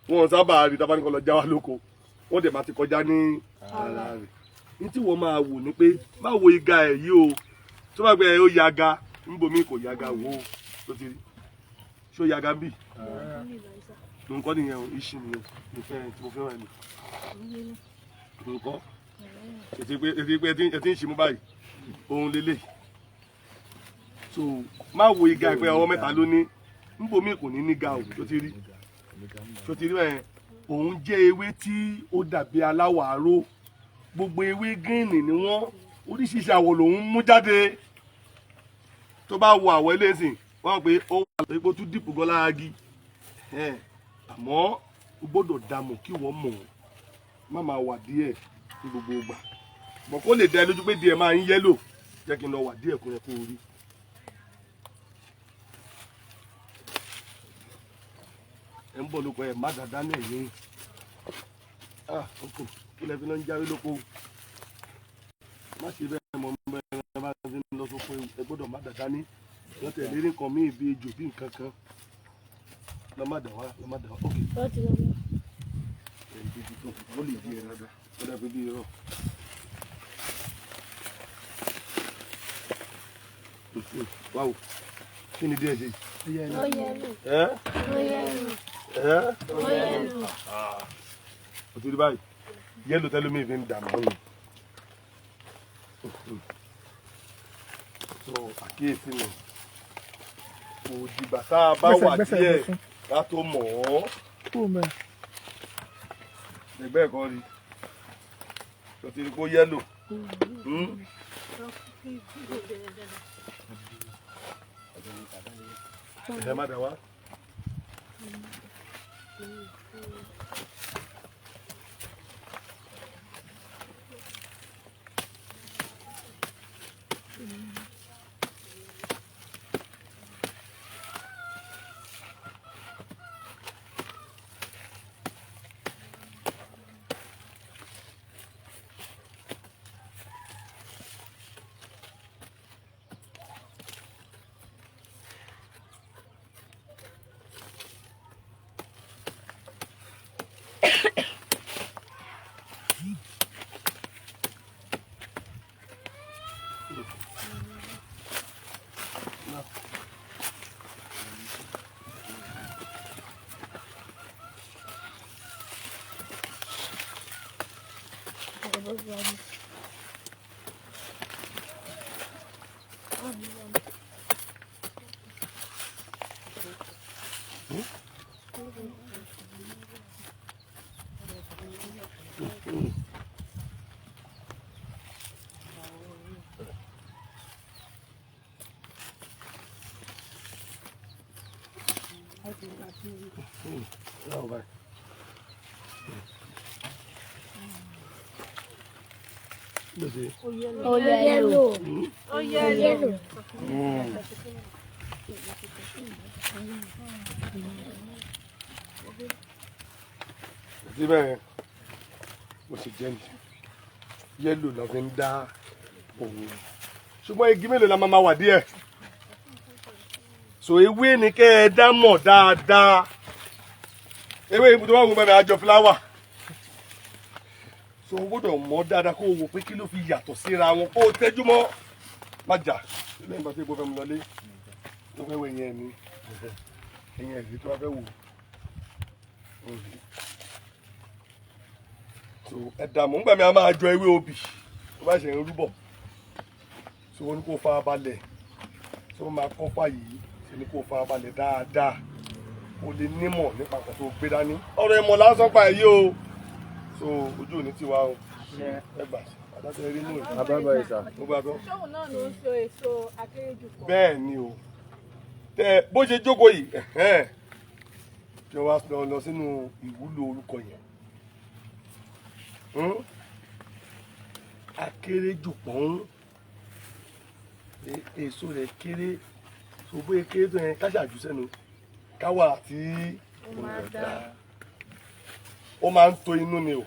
Wọ́n sábà rí tábà ní kó lọ já wá lóko. Wọ́n dẹ̀ máa ti kọjá ní ara rẹ̀. Ní tí wọ́n máa wò ni pé má wo igá ẹ̀ yìí o. Tó bá gbé ẹ ó yaga, níbomi kò yaga wò ó. Tó ti rí. Ṣé ó yaga ń bì? Nǹkan nìyẹn o, iṣu nìyẹn, ìfẹ́ tí mo fẹ́ràn ẹ̀ lò. Nǹkan ètí pé ẹ ti ń ṣe mú báyìí, òun lélẹ̀. So má wo igá ẹ pé ọwọ́ mẹ́ta ló ní, níbomi kò ní níga o, tó ti rí. Tó ti rí bẹ́ẹ̀, òun jẹ́ ewé tí ó dàbí aláwọ̀ aró. Gbogbo ewé gíìnì ni wọ́n, oríṣiríṣi àwọ̀ lòun mú jáde. Tó bá wo àwọ̀ eléyìí, wọ́n mọ̀ pé ó wà lórí pé ó tún dìpọ̀ gan lára igi. Àmọ́ o gbọ́dọ̀ dààmú kí wọ́n mọ̀ ọ́. Má máa wà díẹ̀ ní gbogbo ìgbà. Mọ̀ kó lè dá ẹ lójú pé díẹ̀ máa ń yẹ́lò. Jẹ́ kí n lọ wà díẹ̀ kó yẹ kó o rí. Ẹ ń bọ̀ lóko ẹ̀ má dàda náà yín. Ah, oko kí lẹ fi lọ ń jáwé lóko. Má ṣe bẹ́ẹ̀ mọ̀ bẹ́ẹ̀ bá ti ń lọ sóko ẹ gbọ́dọ̀ má dàda ní. Wọ́n tẹ̀lé nǹkan míì bí ejò bí nǹkan kan. Lọ má dà wá, lọ má dà wá. Ok. Ó lè di ẹ dáadáa. Ó dàbí bí irọ́. Wáwo, kí ni díẹ̀ ṣe? Ẹ́ ẹ́ o ti rí báyìí. Yẹ́lò tẹ́lómi fi ń dààmú yìí. So àkíyèsí mi. Kò dìgbà tá a bá wà díẹ̀ ká tó mọ̀ ọ́. Ẹgbẹ́ ẹ̀kọ́ rí. O ti rí kó yẹ́lò. Ẹ má dà wá. Báwo báyìí? Gbèsè. Ó yellow. Ó yellow. Síbẹ̀ mo sì jẹ́ ní yellow la fi ń dá òun. Ṣùgbọ́n igi mélòó la máa wà díẹ̀? So ewé ni kẹ́ ẹ dá mọ̀ dáadáa. Ewé ibùdó wà wọ́n bẹ̀rẹ̀ àjọ fúláwà. So o gbọ́dọ̀ mọ̀ dáadáa kó o wò pé kí ló fi yàtọ̀ síra wọn kó o tẹ́jú mọ́. Má jà lẹ́yìn bá tó gbọ́ fẹ́ mu lọlé. Tó fẹ́ wọ ẹ̀yìn ẹ̀ ni ẹ̀yìn ẹ̀ tó bá fẹ́ wò ó. So ẹ̀dààmú ńgbà mi a máa jọ ewé obì tó bá ṣe ń rúbọ̀. So o ní kó fara balẹ̀, so o máa kọ́ fà yìí, ṣe ní kó fara balẹ̀ dáadáa, o lè nímọ̀ nípa nǹkan tó gbé dání. Ọ̀rọ̀ ìmọ̀ lásán pa èyí o. So ojú òní tiwa o. Ẹ gbà adájọ́ eré mú ìlú. Abábọ̀ ìsà. Mo gbàgbọ́. Ṣóun náà ló ń so èso akérèjù pọ̀. Bẹ́ẹ̀ ni o, tẹ bó ṣe jókòó yìí, ẹ̀hẹ́n, kí wọ́n wá lọ sínú ìwúlò orúkọ yẹn. Akérèjù pọ̀n, èso rẹ̀ kéré, so bóyá kéré tó yẹn ká ṣàjú sẹ́nu káwà àti ó máa ń to inú ni o.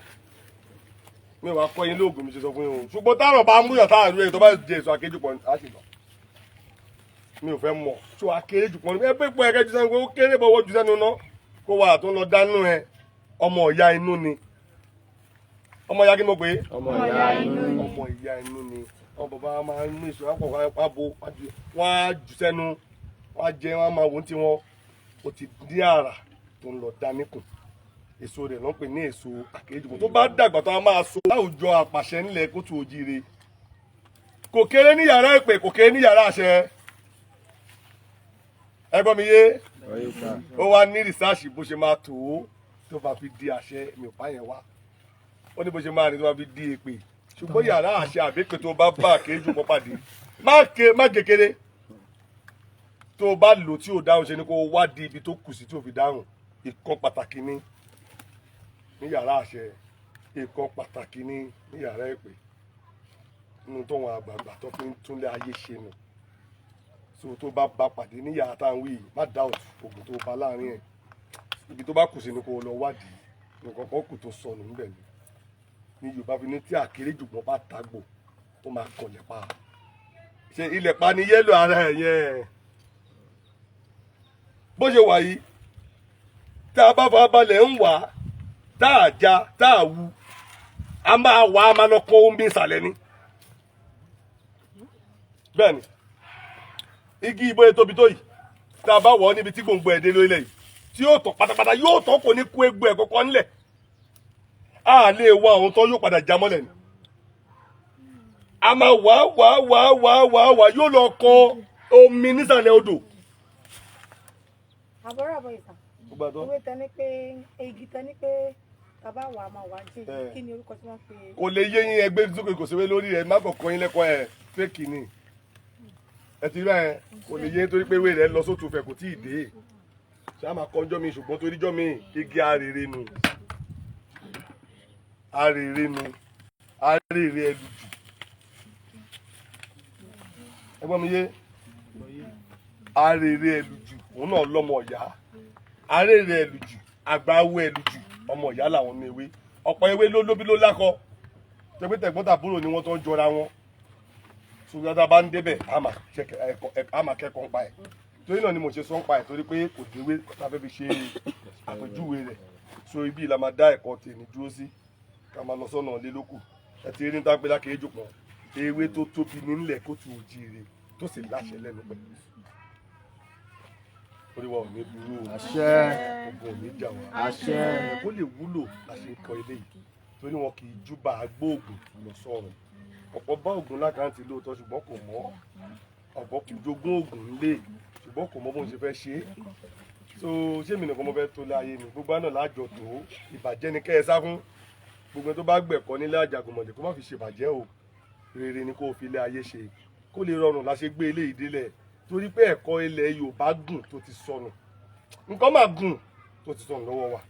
Mi ò wá kọ́ yín lóògùn mi ṣe sọ fún yín o, ṣùgbọ́n táàrọ̀ bá múyàn táàrọ̀ rẹ̀ tó bá jẹ èso akérèjù pọ̀n á sì lọ. Mi ò fẹ́ mọ̀ tó akérèjù pọ̀n ẹ pé pọ̀ ẹ̀kẹ́ jù sẹ́nu, ó kéré bọ̀wọ́ jù sẹ́nu ná kó wà tó ń lọ dánú ẹ. Ọmọ ìyá inú ni. Ọmọ ìyá kí ni mo pè é? Ọmọ ìyá inú ni. Ọmọ ìyá inú ni. Ọmọ bàbá máa ń mú èso wọn kọ̀ wá bo wọn á jù sẹ́nu, wọn á jẹ, wọn á máa wò ó tiwọn. Ó ti dí àrà tó ń lọ dáníkùn. Èso rẹ̀ ló ń pè ní èso akérèjù pọ̀n. Tó bá dàgbà tó a máa so láwùjọ àpàṣẹ nílẹ̀ kótó ojíire. Kò kéré ní yàrá ìpè, kò kéré ní yàrá àṣẹ. Ẹ gbọ́ mi yé? Ó wá ní rìsáàsì bó ṣe máa tó tó bá fi di àṣẹ. Mi ò bá yẹn wá. Ó ní bó ṣe máa rìn tó bá fi di èpè. Ṣùgbọ́n yàrá àṣẹ àbíkè tó bá bá àkéjù pọ̀ pàdé, má kékeré tó bá lò tí ò dáhùn, ṣe ni kó wádìí ibi tó kù sí tí ò fi dáhùn. Ìkan pàtàkì ni ní yàrá àṣẹ, ìkan pàtàkì ni ní yàrá èpè. Nínú tó wọn àgbààgbà tó fi ń túnlé ayé ṣe nù. So tó bá bá pàdé ní yàrá tá à ń wí, má doubt oògùn tó bá láàrin ẹ̀. Ibi tó bá kù sí ni kó lọ wádìí. Nǹkan kan kù tó sọnù ńbẹ̀ ni ní Yorùbá fi ní tí àkéréjùgbọ́n bá tagbò ó máa kọlẹ̀ pa. Ṣe ilẹ̀ pa ni yẹ́lò ara ẹ̀ yẹn bó ṣe wà yìí. Tá a bá fa balẹ̀ ń wà tá a já tá a wu, a máa wà á máa lọ kó omi ìsàlẹ̀ ni. Bẹ́ẹ̀ ni igi ìbòye tóbi tó yìí, tá a bá wọ̀ ọ́ níbi tí gbòǹgbò ẹ̀ dé lórílẹ̀ yìí tí yóò tọ̀ pátápátá, yóò tọ̀, kò ní kó egbò ẹ̀ kọ́kọ́ nílẹ̀. A lè wá ohun tó yóò padà já mọ́lẹ̀ ni. A máa wá wá wá wá wá wá, yóò lọ kan omi nísàlẹ̀ odò. Àbọ̀rọ̀ àbọ̀ ìsà. Ewé tẹ ní pé igi tẹ ní pé tàbá wà máa wà jẹ́, kí ni orúkọ tí wọ́n pe? Kò lè yé yín. Ẹgbẹ́ sókè kò síwé lórí rẹ̀, má kọ̀ kọ́ yín lẹ́kọ̀ọ́ ẹ̀ fẹ́ẹ̀kì ni. Ẹ ti rí ẹ, kò lè yé nítorí pé ewé rẹ̀ lọ sótú fẹ̀ kò tí ì dé. Ṣé a máa kọ́ ọjọ́ mi? Ṣùgbọ́n torí jọ́ mi, igi arèrè nu, arèrè nu, arèrè ẹlùjù. Ẹ gbọ́ mi yé? Arèrè ẹlùjù, òun náà lọ́mọ ọ̀yá. Arèrè ẹlùjù, àgbáwọ ẹlùjù, ọmọ ìyá làwọn ní ewé. Ọ̀pọ̀ ewé ló lóbi ló lákọ tẹgbẹ́ tẹ̀gbọ́n tàbúrò ni wọ́n tó ń jọra wọn. Ṣùgbọ́n tá a bá ń débẹ̀, a máa kẹ́kọ̀ọ́ ń pa ẹ̀. Torí náà ni mo ṣe sọ ń pa ẹ̀, torí pé kò déwé tá a fẹ́ fi ṣe àpèjúwe rẹ̀. So ibi la máa dá ẹ̀kọ́ tèmi dúró sí, ká máa lọ sọ́nà ilé lókù. Ẹ ti rí ní tápẹ́ lákèé jùpọ̀, ewé tó tóbi nílẹ̀ kótó òjìire tó sì láṣẹ lẹ́nu pẹ̀lú. Orí wa ò ní burú o. Àṣẹ. Ogun ò ní jà wá. Àṣẹ. Kó lè wúlò la ṣe ń kọ eléyìí, torí wọn kì í júbà agbóògùn lọ sọ́run. Ọ̀pọ̀ bá ògùn lákàntì lóòótọ́, ṣùgbọ́n kò mọ́. Ọ̀bọ kò jogún oògùn ńlé, ṣùgbọ́n kò mọ bóun ṣe fẹ́ ṣe é. So ṣé èmi nìkan mo fẹ́ tó láyé ni? Gbogbo àná lájọ tó ìbàjẹ́ ni kẹ́ ẹ sá fún. Gbogbo ẹni tó bá gbẹ̀kọ́ nílé Àjàgùnmọ̀lẹ̀ kó má fi ṣèbàjẹ́ o. Rere ni kó o fi ilé ayé ṣe, kó lè rọrùn la ṣe gbé eléyìí délẹ̀, torí pé ẹ̀kọ́ ilẹ̀ Yorùbá gùn tó ti sọnù, nǹkan máa gùn tó ti sọnù lọ́wọ́ wa.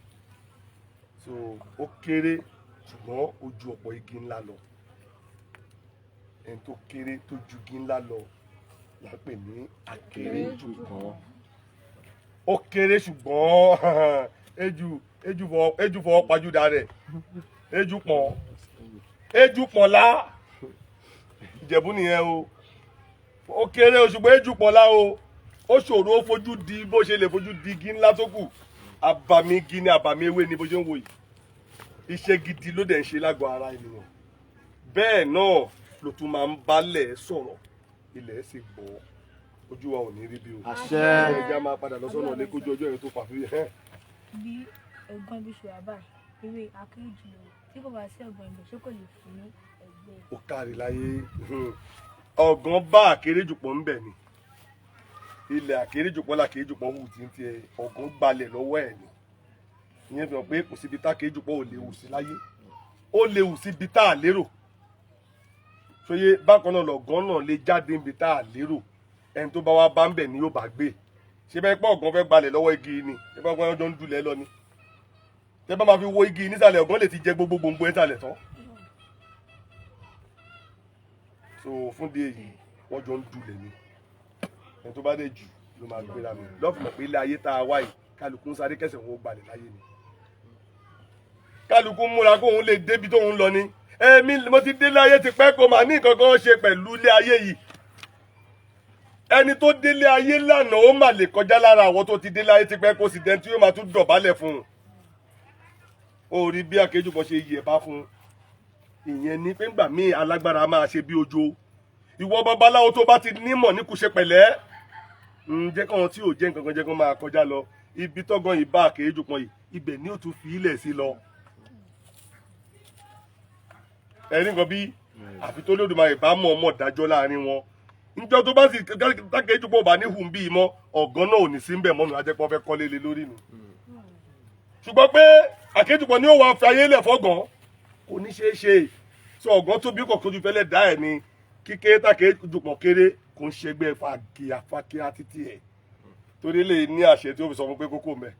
So ó kéré ṣùgbọ́n ó ju ọ̀pọ̀ igi ńlá lọ. Ẹni tó kéré tó ju igi ńlá lọ là ń pè ní akéré jù. Ó kéré ṣùgbọ́n ejù fọwọ́ pajúdà rẹ̀, ejù pọ̀n, ejù pọ̀nlá. Ìjẹ̀bú nìyẹn o. Ó kéré o ṣùgbọ́n ejù pọ̀nlá o. Ó ṣòro ó fojú di bó ṣe lè fojú di igi ńlá tó kù. Àbàmì igi ni, àbàmì ewé ni bó ṣe ń wò yìí. Iṣẹ́ gidi ló dẹ̀ ń ṣe lágọ̀ọ́ ara ènìyàn. Bẹ́ẹ̀ náà ló tún máa ń bálẹ̀ sọ̀rọ̀, ilẹ̀ sì gbọ́. Ojú wa ò ní rí bí o. Àṣẹ. Ẹja máa padà lọ sọ́nà ilé kójú ọjọ́ yẹn tó fà fún yẹn. Bí ẹ̀gbọ́n ibi ṣe wà báyìí, ewé akéjù lọ, tí kò bá sí ẹ̀gbọ́n ibẹ̀, ṣé kò lè fún ní ẹ̀gbẹ́? Ó kárí láyé. Ọ̀gán bá àkéréjùpọ̀ ń bẹ̀ ni. Ilẹ̀ àkéréjùpọ̀ làkéréjùpọ̀ hù tí ń tiẹ̀, ọ̀gán gbalẹ̀ lọ́wọ́ ẹ̀ ni. Ìyẹn fi hàn pé kò síbi tá àkéréjùpọ̀ ò lè hù sí láyé. Ó lè hù síbi tá a lérò. Ṣóyé bákan náà lọ̀gán náà lè jáde níbi tá a lérò. Ẹni tó bá wá bá ń bẹ̀ ni yóò bá gbé. Ṣé bẹ́ẹ̀ pé ọ̀gán fẹ́ gbalẹ̀ lọ́wọ́ igi ni? Ṣé bá gbọ́n jọ ń dulẹ̀ lọ ni? Tẹ́ bá máa fi wo igi nísàlẹ̀, ọ̀gán lè ti jẹ gbogbo gbòǹgbò ẹ̀ sàlẹ̀ tán. So fún di èyí, wọ́n jọ ń dulẹ̀ ni. Ẹni tó bá dé jù ló máa gbéra mi. Lọ́ọ̀fù mọ̀ pé ilé ayé tá a wá yìí, kálukú ń sáré kẹsẹ̀ wọn ó gbalẹ̀ láyé ni. Kálukú ń múra kóun lè débi tóun lọ ni. Èmi mo ti délé ayé ti pẹ́, kó máa ní nǹkan kan ṣe pẹ̀lú ilé ayé yìí. Ẹni tó délé ayé lánàá ó mà lè kọjá lára àwọn tó ti délé ayé ti pẹ́, kó sì dẹni tí yóò máa tún dọ̀bálẹ̀ fún un. Ó rí bí akéjùbọ̀ ṣe yẹ̀ bá fún un. Ìyẹn ni pé ńgbà míì alágbára máa ṣe bí ojo. Ìwọ babaláwo tó bá ti nímọ̀ ní kò ṣe pẹ̀lẹ́. Ǹjẹ́ kàn tí ò jẹ́ nǹkan kan jẹ́ kó máa kọjá lọ. Ibi tọ́gán yìí bá àkéjùpọ̀ yìí, ibẹ̀ ni ó tún fi ilẹ̀ sí lọ. Ẹ̀rí nǹkan bí àfi tó Olódùmarè bá mọ̀ ọmọ dájọ́ láàrin wọn. Níjọ́ tó bá sì tákéjùpọ̀ bá ní hùn bí mọ́, ọ̀gán náà ò ní sí ń bẹ̀ mọ́nu, ajẹ́pọ̀ fẹ́ kọ́lé lé lórí nu. Ṣùgbọ́n pé àkéjùpọ̀ ni ó wà fi ayé lẹ̀ fọ́gàn, kò ní ṣeé ṣe. Sọ ọ̀gán tó bí kọ̀ọ̀kan ojú fẹ́lẹ́ dá ẹ̀ ni kíkéré tákéjùpọ̀ kéré kò ń ṣẹgbẹ́ fàkìyà fàkìyà títí ẹ̀. Torí lè ní àṣẹ tí ó fi sọ fún pé kókó mẹ́.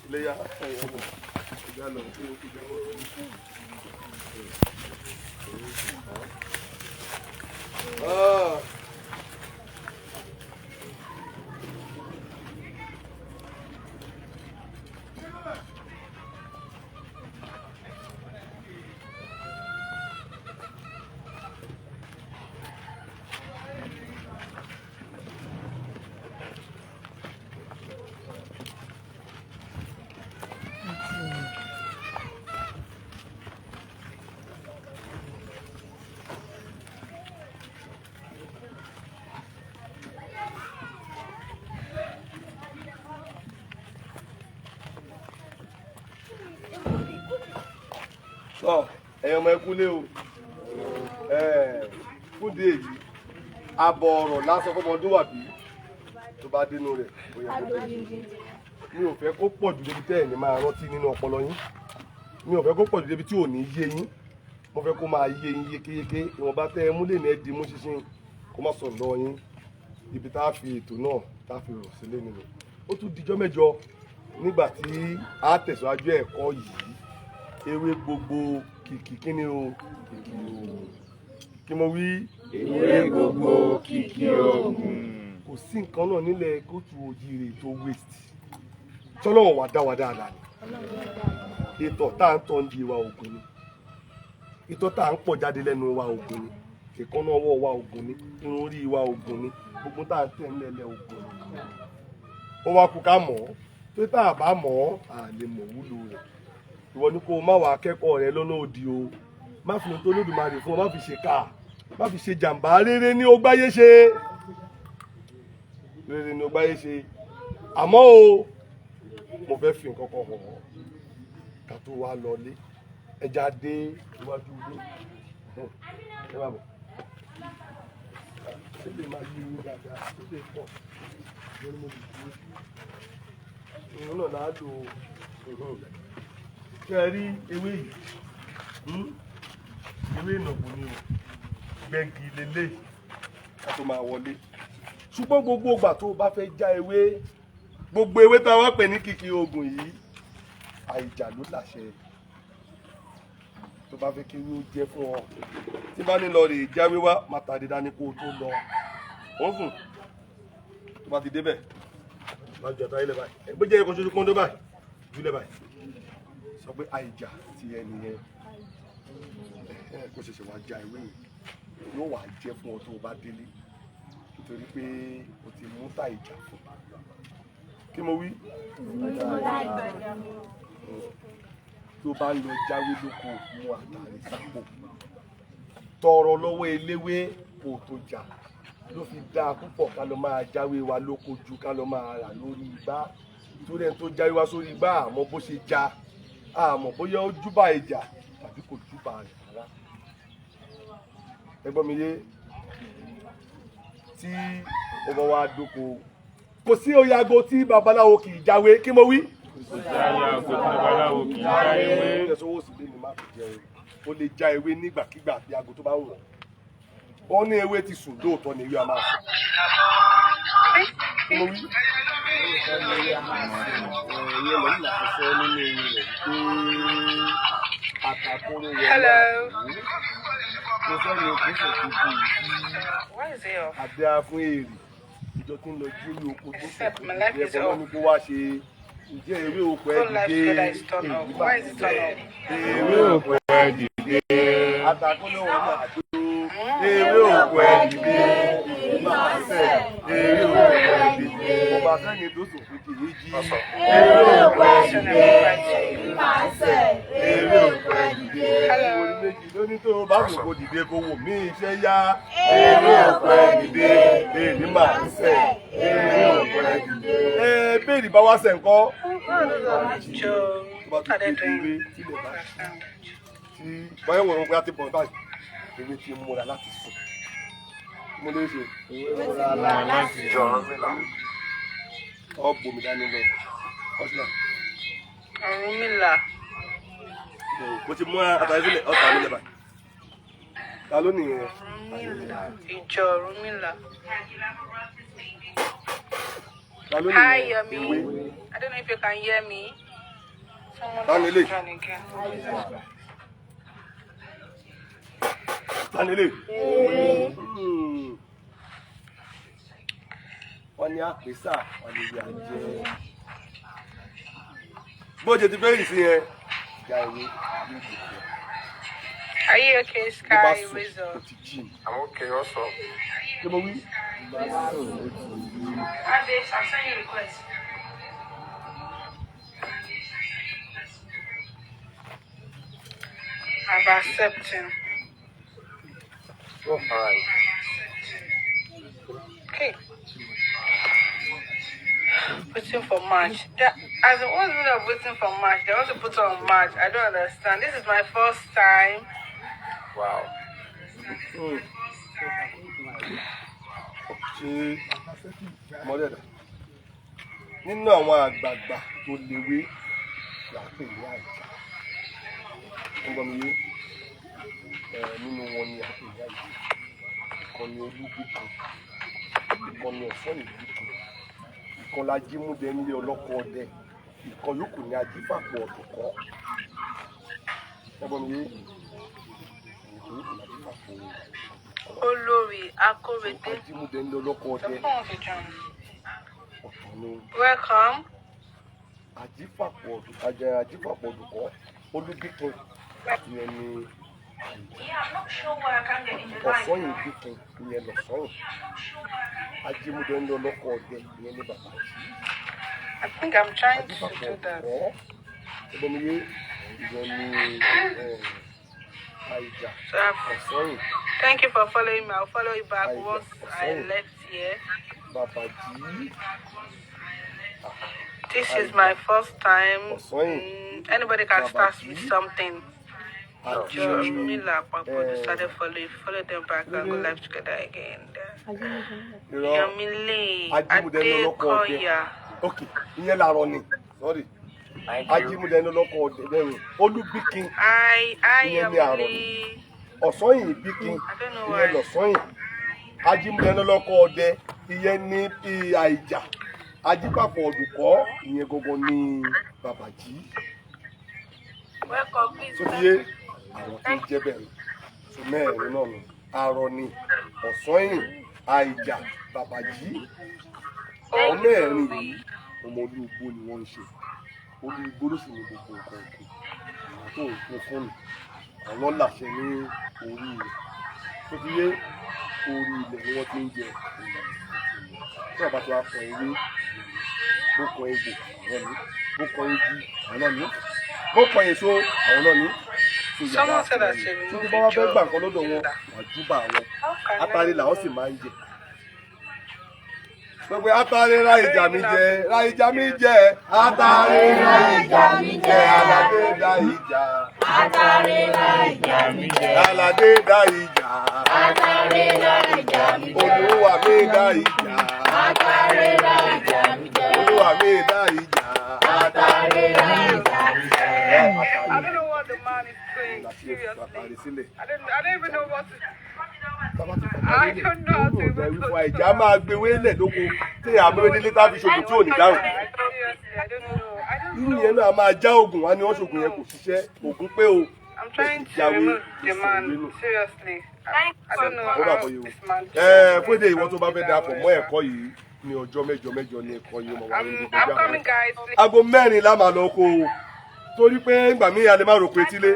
Iléyá ẹ̀yọ́ mọ̀, ìjà lọ sí ìjọba. Ah. Tọ́ ẹ̀yin ọmọ ẹkú lé o. Fúdi èyí, abọ̀ ọ̀rọ̀ lásán fọmọdúnwàbí tó bá dénú rẹ̀ ó yẹ kó dé. Mi ò fẹ́ kó pọ̀ jù débi tẹ́ ẹ̀ ní máa rántí nínú ọpọlọ yín. Mi ò fẹ́ kó pọ̀ jù débi tí ò ní yé yín. Mo fẹ́ kó máa yé yín yékéyéké. Ìwọ̀nba tẹ́ ẹ mú lè ní ẹ di mú ṣinṣin kó má sọ̀rọ̀ lọ́wọ́ yín. Ibi tá a fi ètò náà tá a fi rọ̀ sílé nínú. Ó tún dijọ́ mẹ́jọ nígbà tí a tẹ̀síwájú ẹ̀kọ́ yìí. Ewé gbogbo kìkì kíni o, kìkì oògùn. Kí mo wí? Ewé gbogbo kìkì oògùn. Kò sí nǹkan náà nílẹ̀ kóòtù òjìrè tó waste. Tọ́lọ́wọ̀n wà dá wa dáadáa ni. Ìtọ̀ tá à ń tọ́ ń di wa oògùn ni. Ìtọ̀ tá à ń pọ̀ jáde lẹ́nu wa oògùn ni. Èékánná ọwọ́ wa oògùn ni. Irun orí wa oògùn ni. Gbogbo tá à ń tẹ̀ ńlẹ̀lẹ̀ oògùn ni. Ó wá kú ká mọ̀ ọ́. Tó tá a bá mọ̀ ọ́, à lè mọ̀ wúlò rẹ̀. Ìwọ ni kó o má wàá kẹ́kọ̀ọ́ rẹ lọ́nà òdì o. Má fi ohun tó Olódùmarè fún ọ, má fi ṣe ká, má fi ṣe jàǹbá. Rere ni ó gbáyé ṣe. Rere ni ó gbáyé ṣe. Àmọ́ o, mo fẹ́ fi nǹkan kan hàn ọ́ ká tó wá lọlé. Ẹja dé iwájú ilé. Ẹ má bọ̀. Ṣé lè máa yí owó dáadáa? Ṣé lè pọ̀? Ìyẹn ni mo lè dúró sí. Òun náà là á lò ó. Ṣé ẹ rí ewé yìí? Ewé ìnàbù ni o. Gbẹ́gi lélẹ̀ ká tó máa wọlé. Ṣùgbọ́n gbogbo ìgbà tó o bá fẹ́ já ewé, gbogbo ewé tá a wá pè ní kìkì oògùn yìí, àìjà ló làṣẹ. Tó bá fẹ́ kí ewé ó jẹ́ fún ọ, tí bá ní lọ rè jáwé wá, má ta dídá ní kó o tó lọ. Ó ń sùn. Tó bá ti débẹ̀, má ju àtàrí lẹ̀ báyìí. Bó jẹ́ ẹ̀kọ́ ṣoṣo kóńdó báyìí, jùlẹ̀ báyìí. Sọ pé àìjà ti ẹni yẹn. Kó ṣẹ̀ṣẹ̀ wá já ewé yẹn, yóò wá jẹ́ fún ọ tó o bá délé. Nítorí pé o ti mú ta ìjà fún. Kí mo wí? Tó bá ń lọ jáwé lóko, mú àtàrí sápò. Tọrọ lọ́wọ́ eléwé kò tó jà. Ló fi dáa púpọ̀ ká lọ máa jáwé wa lóko ju ká lọ máa rà lórí igbá. Torí ẹni tó jáwé wá sórí igbá, àmọ́ bó ṣe já, àmọ́ bóyá ó júbà ìjà tàbí kò júbà rẹ̀ rárá. Ẹ gbọ́ mi yé? Tí ó bá wá dóko, kò sí oyè ago tí babaláwo kì í jáwé. Kí mo wí? Kò sí ayé ago tí babaláwo kì í já ewé. Ẹ̀sọ́ owó sì lé mi má fi jẹun. Ó lè já ewé nígbàkigbà àti ago tó bá wù wọ́n. Ó ní ewé ti sùn lóòótọ́ ni ewé a máa sùn. Kí mo wí? Ìyẹn lọ nígbà tó sọ nínú ewu rẹ̀ pé àtàkùrọ̀ wọlé Hello. àbí. Mo fẹ́ ni kò sì fi kú ìdí. Why is it off? Àbí a fún èrè. Ìjọ tí ń lọ jí ní oko tó sùn. Except my life is Ìjẹ́ ẹ̀bọ̀n off. ní kó wá ṣe. Ǹjẹ́ ewé oko ẹ Whole life dìde? together is turned off. Why is it turned off? Ewé oko ẹ dìde. Àtàkùnrin wọn máa dúró. Ewé oko ẹ dìde. Èyí máa sẹ̀. Ewé oko ẹ dìde. Ọba sẹ́ni tó sùn fún kì í jí. Ewé oko ẹ dìde. Èyí máa sẹ̀. Ewé oko ẹ dìde. Hello. Orí méjì ló ní tó bá sùn kó dìde kó wò mí iṣẹ́ yá. Ewé oko ẹ dìde. Èyí máa sẹ̀. Ewé oko ẹ dìde. Ẹ béèrè bá wá sẹ̀ ńkọ́. Joe, Tó bá what are ti they dé ewé doing? tílẹ̀ bá tí báyọ̀ wọ̀n pé a ti bọ̀ báyìí, ewé ti múra láti sùn. Mo lè ṣe ọ bomi dání lọ ọsùn Ọ̀rúnmìlà. mo ti mú àtàrí sílẹ̀ ọ̀tà mi lẹ́bàá. Ta ló nìyẹn? Ọ̀rúnmìlà. Ìjọ Ọ̀rúnmìlà. Ta ló Hi, nìyẹn? Yomi. Ewé. I don't know if you can hear me. Someone Ta ni has lè? to join again. Ta ni lè? Wọ́n ní àpèsà wọ́n lè yà jẹ́. Bó ṣe ti fẹ́ rì sí yẹn, já ewé yóò dìde. Are you okay, Bó bá Sky sùn, ó Razor? ti jí mi. I'm okay also. Kí mo wí? Ade, I'm sending you request. I've accepted. All right. Okay. Waiting for March. That, as in, what's the meaning of waiting for March? They want to put on March. I don't understand. This is my first time. Wow. Ṣé mọ́lẹ́dà nínú àwọn àgbààgbà tó léwé là ń pè ní àìjà? Ń gbọ́ mi yé? Ẹ nínú wọn ni à ń pè ní àìjà. Ìkan ni olúgbé kan, ìkan ni ọ̀sán ìlú kan, ìkan la jímúdẹ nílé ọlọ́kọ ọdẹ, ìkan yòókù ni ajífàpọ̀ ọ̀dọ̀kọ́. Ń gbọ́ mi yé? Ìkan yòókù ni ajífàpọ̀ ọ̀dọ̀kọ́. Olórí Akorede. Ajímúdẹ nílé ọlọ́kọ The ọdẹ phone to join. ọ̀tọ̀ ni. Welcome. Àjífàpọ̀ ọ̀dùkọ́ olúgbìkan ìyẹn ni ọ̀sọ́yìn gbìkan, ìyẹn lọ̀sọ́yìn. Ajímúdẹ ń lọ lọ́kọ̀ ọdẹ, ìyẹn ní bàbá jí. I think I'm trying to Àjífàpọ̀ do that. ọ̀dùkọ́ ẹgbọ́nmiyé, ìyẹn ní àìjà So I've, ọ̀sọ́yìn. thank you for following me. I'll follow you back Àìjà once I ọ̀sọ́yìn left here. bàbá jí. This is my first time. Ọ̀sọ́yìn Anybody can bàbá start jí with something. àti Mila Papo decided follow you, follow them back and go live together again. Irọ́. Yomile Ajímúdẹni ọlọ́kọ̀ ọdẹ. Adekoya. Ok, ìyẹn làárọ̀ ni, sorry. Thank you. Ajímúdẹni ọlọ́kọ̀ ọdẹ lẹ́rìn Olúbíkin. Hi, hi, Ìyẹn ni àrọ̀ ni. Yomile. Ọ̀sányìn bíkin, I don't know ìyẹn why. lọ̀sányìn. Ajímúdẹni ọlọ́kọ̀ ọdẹ, ìyẹn ní àìjà. Ajípàpọ̀ ọ̀dùkọ́, ìyẹn gangan ní bàbàjí. Welcome, please. Tó fi yé àwọn tó ń jẹ́ bẹ́ẹ̀ tó mẹ́rin náà nù: arọ ni, ọ̀sányìn, àìjà, bàbàjí. Àwọn mẹ́rin yìí, ọmọ olúgbó ni wọ́n ń ṣe. Olúgbó ló sì ní gbogbo nǹkan oko. Àwọn tó ń pín fún mi, àwọn làṣẹ ní orí ilẹ̀. Tó fi yé, orí ilẹ̀ ni wọ́n ti ń jẹ ilẹ̀. Tí wọ́n bá ti wá kan ewé, bó kan egbò, àwọn ní; bó kan igi, àwọn náà ní; bó kan èso, àwọn náà ní. Tó yàrá Someone said I àti should tó remove bá wá the fẹ́ gbà job. nǹkan lọ́dọ̀ wọn, wàá júbà wọn. How can I Atare làwọn sì remove? máa ń jẹ. Gbogbo atare ra ìjà mi jẹ, ra ìjà mi jẹ, atare ra ìjà mi jẹ, aládé dá ìjà. Atare ra ìjà mi jẹ. Aládé dá ìjà. Atare ra ìjà mi jẹ. Olúwa mi dá ìjà. Atare ra ìjà mi jẹ. Olúwa mi dá ìjà. Atare ra ìjà mi jẹ. I don't know what the man is saying. Láti Seriously. àtàrí sílẹ̀. I don't even know what to. Tábà ti I don't know how to ọ̀dà even wífọ àìjà máa gbé wélẹ̀ lóko tí àmọ́ délé tá a fi ṣògùn tí ò ní dáhùn. Seriously, I don't know. I don't Irú know. yẹn náà máa já oògùn wá ní wọ́n ṣògùn yẹn kò ṣiṣẹ́, oògùn pé o. I'm trying to Jáwé remove the ìsìn man. nínú. Seriously. I don't know Ó dàbọ̀ how yìí o. this man. Ẹ fún èdè ìwọ tó bá fẹ́ darapọ̀ mọ́ ẹ̀kọ́ yìí, ní ọjọ́ mẹ́jọ mẹ́jọ ní ẹ̀kọ́ yìí ó máa wáyé ní I'm gbogbo I'm ọjọ́ coming, àbámẹ́ta. guys. Please. Aago 4 la máa lọ oko o, torí pé ìgbà míì a lè má roko etílé.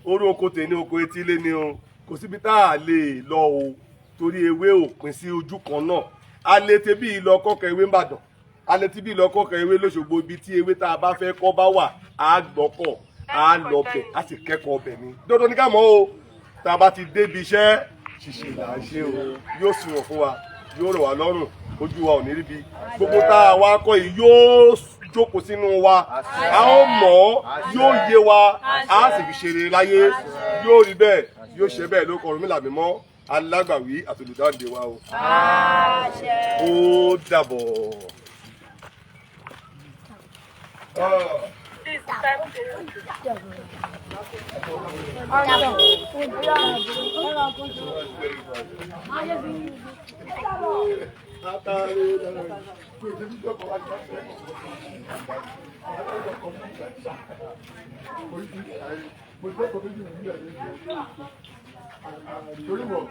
Orí oko tèmi, oko etílé ni o, kò síbi tá a lè lọ o, torí ewé ò pín sí ojú kan náà. A lè tebí lọ kọ́kọ́ ewé ńbàdàn, a lè tebí lọ kọ́kọ́ ewé lóṣogbo. Ibi tí ewé tá a bá fẹ́ kọ́ bá wà, á gbọ́kọ̀, á lọ bẹ̀, á sì kẹ́kọ̀ọ́ ọbẹ̀ ni. Dandan ní ká mọ̀ o. Tá a bá ti débi iṣẹ́ ṣìṣe là ń ṣe o, yóò sunwọ̀n fún wa, yóò rọ̀ wá lọ́rùn, ojú wa ò ní ríbi. Gbogbo tá a wá kọ́ yìí yóò jókòó sínú wa, a ó mọ̀ ọ́, yóò yé wa, a sì fi ṣe rere láyé. Yóò rí bẹ́ẹ̀, yóò ṣe bẹ́ẹ̀ ló kọrùn mí làmí mọ́ alágbàwí àti olùdáǹdè wa o. Ó dàbọ̀. Please type the- Torí wọ̀.